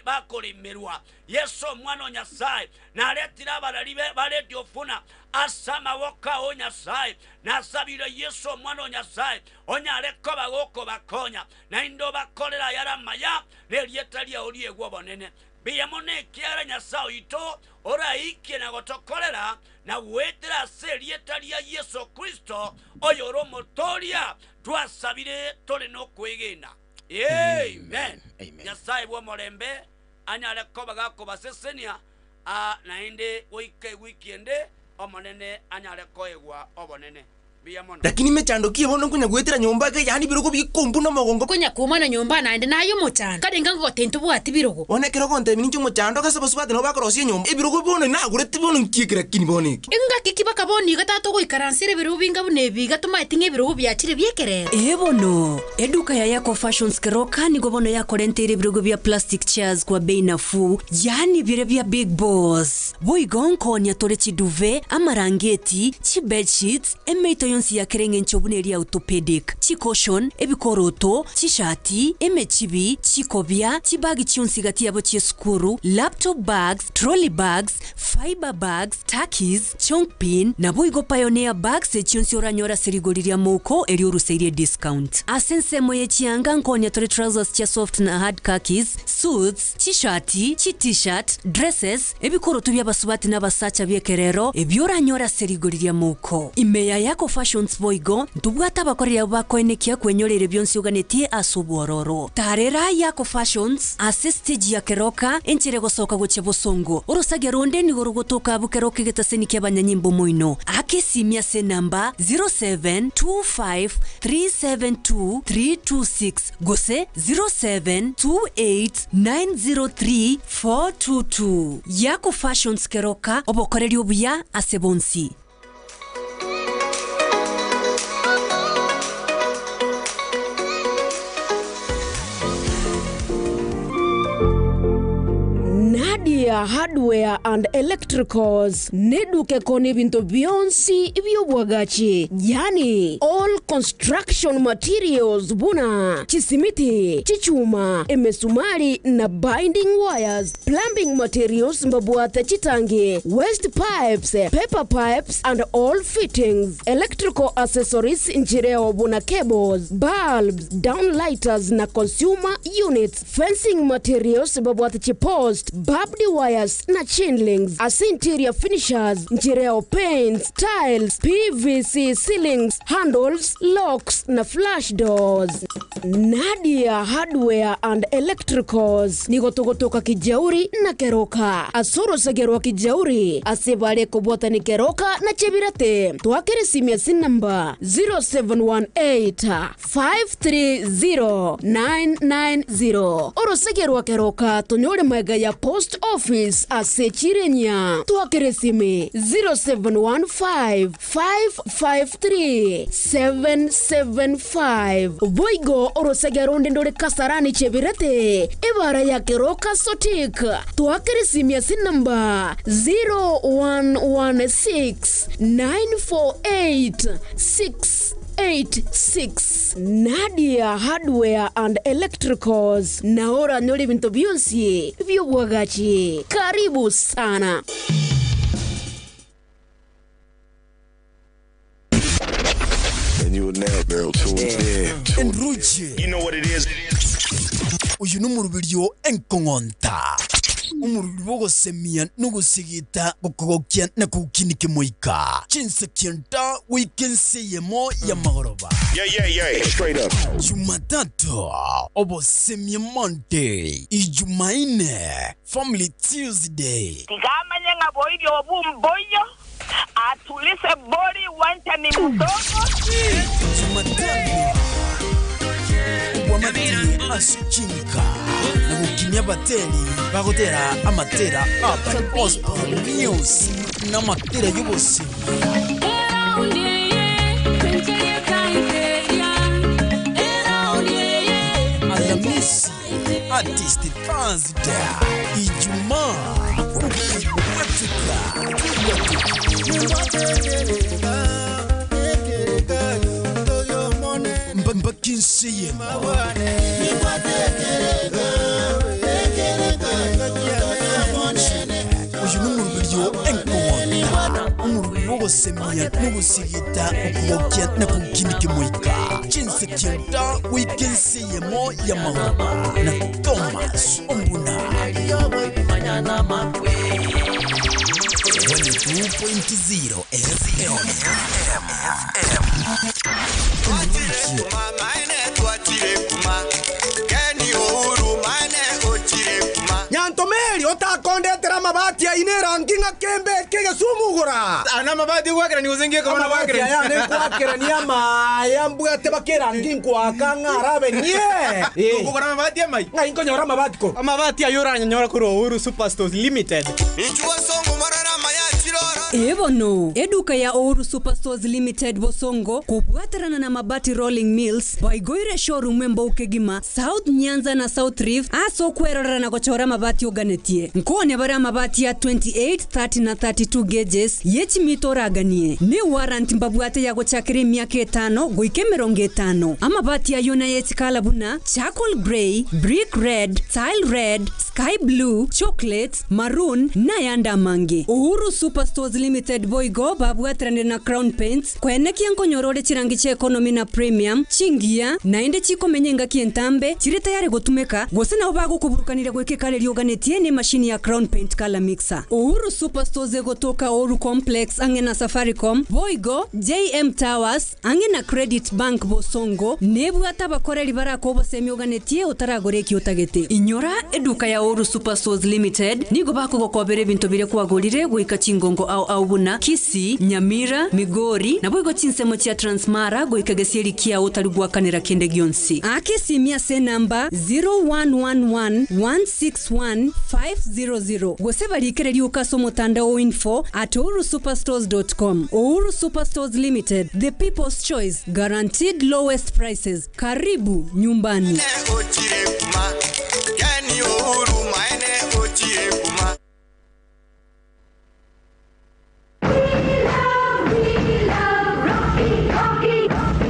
bakoremerwa. Yeso Omwana o Nyasae, naretire abarari ba Radio Funa ase amaboko ao Nyasae. Nasabire Yeso Omwana o Nyasae, onyare koba gokobakonya, naende obakorere ayare amaya, nerieta riao riegwe obonene. Mbuya mono ekiagera Nyasae oito oraikie na gotokorera, na goetera ase erieta ria Yeso Kristo, oyore Omotoria, twasabire tore nokwegena. Amen. Nyasae bw'omorembe anyare koba gakobasesenia, aa, naende goika ewiki ende Omonene anyare koegwa obonene. Lakini mechando ki bono nkonya goetera nyomba iga yaani ebirogo bikombuna omogongo. Konya koumana nyomba naende naye omochando. Kare inga ngogotebi ntobwati birogo. Bono ekero ogontebia ninche omochando gose abasubati nabo bakorosia enyomba ebirogo bono nagorete bono nki eke lakini bono eke. Engaki ki baka bono iga tata ogoikaransera ebirogo binga buna ebi iga tomaeti ng'a ebirogo biachire bi'ekerero? Ee bono, eduka ya Yako Fashions Keroka nigo bono yakorenteire ebirogo bia plastic chairs kwa bei nafuu, yaani biria bia big boss. Boigo nkoonia tore chiduve, amarangeti, chibedsheets, emeito yonsi ya kera engencho buna eria orthopedic, chicushion, ebikoroto, chishati, emechibi, chikobia, chibagi chionsi gati yabo chi'esukuru, laptop bags, trolley bags, fibre bags, Takis, Chongpin, naboigo Pioneer Bags echionsi oranyore ase rigori ria mouko erio oruseirie discount. Ase ensemo ye chianga nkonya tore trousers chia soft na hard khakis, suits, chishati, chi t-shirt, dresses, ebikoroto bi'abasubati na abasacha bi'ekerero ebio oranyore ase rigori ria mouko. Ime ya Yako Fashions boigo, ntobwate abakoreri abwo bakoenekia kwenyoreire bionsi oganetie ase obwororo. Tarera Yako Fashions. Ase stage ya keroka, enchera egosoka gochia bosongo. Orosagia ronde nigo rogotoka abwo keroka egetaseni ki'abanyanyimbo moino. Aka esimi ase enamba 0725372326 gose 0728903422. Yako Fashions Keroka, obokoreri obuya ase bonsi. Nadia Hardware and Electricals neduka ekoonia ebinto bionsi bi'obwagachi, yaani all construction materials buna chisimiti, chichuma, emesumari na binding wires. Plumbing materials mbabwate chitangi, waste pipes, paper pipes and all fittings, electrical accessories nchireo buna cables, bulbs, down lighters na consumer units, fencing materials mbabwate chipost, barbed wires na chain links, ase interior finishers nchireo paints, tiles, PVC ceilings, handles, locks na flush doors. Nadia Hardware and Electricals nigo togotoka Kijauri na Keroka. Ase orosege rwa Kijauri ase bare kobwatani Keroka na Chebirate. Twakere esimi ase enamba 0718 530 990. Orosege rwa Keroka tonyore magega ya Post Office ase Chirenya. Twakere esimi 0715 553-775. Boigo orosege ronde ndore Kasarani Chebirete, ebara ya Keroka Sotik. Toakere esimi ase enamba 0116 948 686. Nadia Hardware and Electricals, nao oranyore ebinto bionsi bi'obwagachi. Karibu sana. And you are now tuned in. Enruche. You know what it is. Oyo nomoruberio enkong'onta, omorweri bw'ogosemia na ogosigita gokogokia na kogokinia kemoika, chinsa kianda goika ense eyemo y'amagoroba. Yeah, yeah, yeah. Straight up. Jumatatu, obosemia Monday, Ijumaine, Family Tuesday. Tiga amanye ng'a boirio obwo mboiyo, atulise bori wanchani mdogo. Jumatano, obwamati ase chinka na gokinia abateri bagotera amatera Urban Gospel Music na amatera y'obosemi. Alamisi, Artist Thursday, Ijumaa, Okobwatika Mpaka ense eyemo. Oyo nomoroberio enkong'onta, omoroberio bw'ogosemia nogosigita okogokia na kogokinia kemoika, chinse kianda goika ense eyemo y'amagoroba na Thomas Ombuna. 102.0 FM. Nyantomeri! Tafadhali otakondetera amabati aino erangi ng'a kembeke egesumu gora. Aya namabati ogwakerania gose ngiye koba Amabati nagwakerania? aya ane nkwakerania amaya mbwate baka erangi nkoaka ng'a arabe nie. Okogora amabati amaya? Ng'ai nkonyora amabati korwa? Amabati ayio oranyanyore korwa Uhuru Superstores Limited. Ee bono, eduka ya Uhuru Superstores Limited Bosongo kobwaterana na Mabati Rolling Mills baigoire eshowroom embou kegima South Nyanza na South Rift ase okwerorera na gochora amabati oganetie. Nkoone bare amabati ya 28, 30 na 32 gauges ye chimita oraganie. Ne warranty mbabwate ya gochakera emiaka etano goika emerongo etano. Amabati ayio naye chikala buna charcoal grey, brick red, tile red, sky blue, chocolate, maroon nayande amange. Uhuru Superstores Limited boigo babwateranire na Crown Paints koenekia nkonyora ore chirangi chia economy na premium, chingiya, naende chikomenya engaki entambe, chire tayari gotumeka, gose nabo bagokoburukaniria goika ekara eria oganetie ne emashini ya Crown Paint Colour Mixer. Uhuru Superstores egotoka Uhuru Complex ang'e na Safaricom, boigo JM Towers ang'e na Credit Bank Bosongo nebwate abakoreri barake obosemi oganetie otaragore eki otagete. Inyora, eduka ya Uhuru Superstores Limited nigo bakogokobera ebinto biria kwagorire goika chingongo ao ao buna Kisii, Nyamira, Migori, naboigo chinsemo chia Transmara goika gesieri kiao otari goakanera kende gionsi. Aka esimi ase enamba 0111 161 500 gose barikere rioka ase omotandao o info at uhurusuperstores dot com. Uhuru Superstores Limited, the people's choice, guaranteed lowest prices. Karibu nyumbani.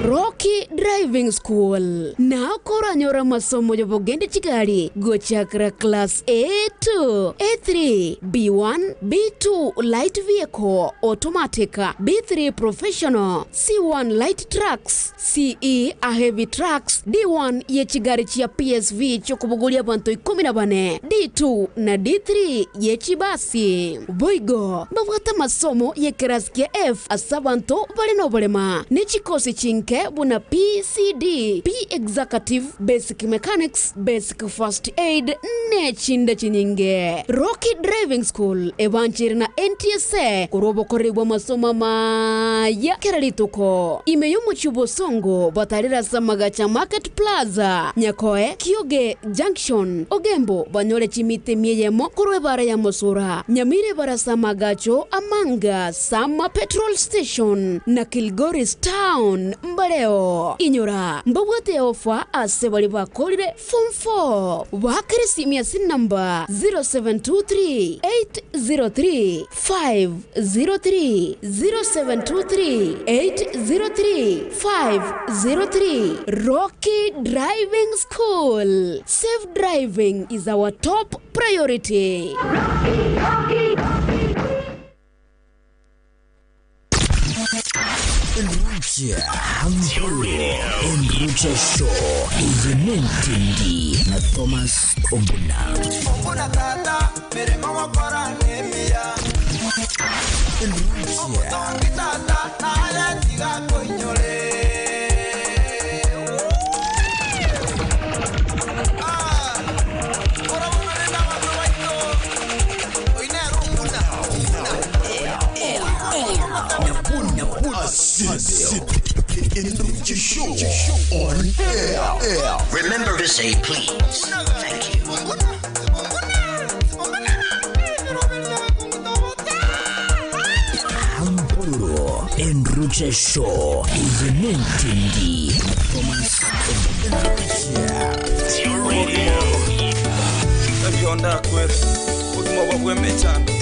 Rocky Driving School nao koranyora masomo y'obogende chigari gochakera class A2, A3, B1, B2 light vehicle automatic, B3 professional, C1 light trucks, CE a heavy trucks, D1 ye chigari chia PSV chiokobogoria abanto ikomi na bane, D2 na D3 ye chibasi. Boigo mbabwate amasomo y'ekerasi kia F ase abanto bare noborema, ne chikosi chinke buna PCD, P Executive, Basic Mechanics, Basic First Aid ne chinde chinyinge. Rocky Driving School ebanchire na NTSA korwa obokoreri bw'amasomo amaya kera rituko. Ime y'omochie Bosongo batarire ase amagacha Market Plaza, Nyakoe, Kioge Junction, Ogembo banyore chimita emia eyemo korwa ebara ya Mosura, Nyamira ebara ase amagacho Amanga, Sama Petrol Station na Kilgoris Town mbareo. Inyora mbabwate ofa ase baria bakorire form 4. Baakere esimi ase enamba 0723 803 503, 0723 803 503. Rocky Driving School. Safe driving is our top priority. Enrucha Enrucha Show eye nentindi na Thomas Ombuna. Ombuna tata mirimo gokora nemiya. Omotongi tata naye tiga koinyore. Enrucha Show on air. Remember to say please. Thank you. Ampororo Enrucha Show eye nentindi na Thomas Ebionda kwere, obogima bwa bw'emechando.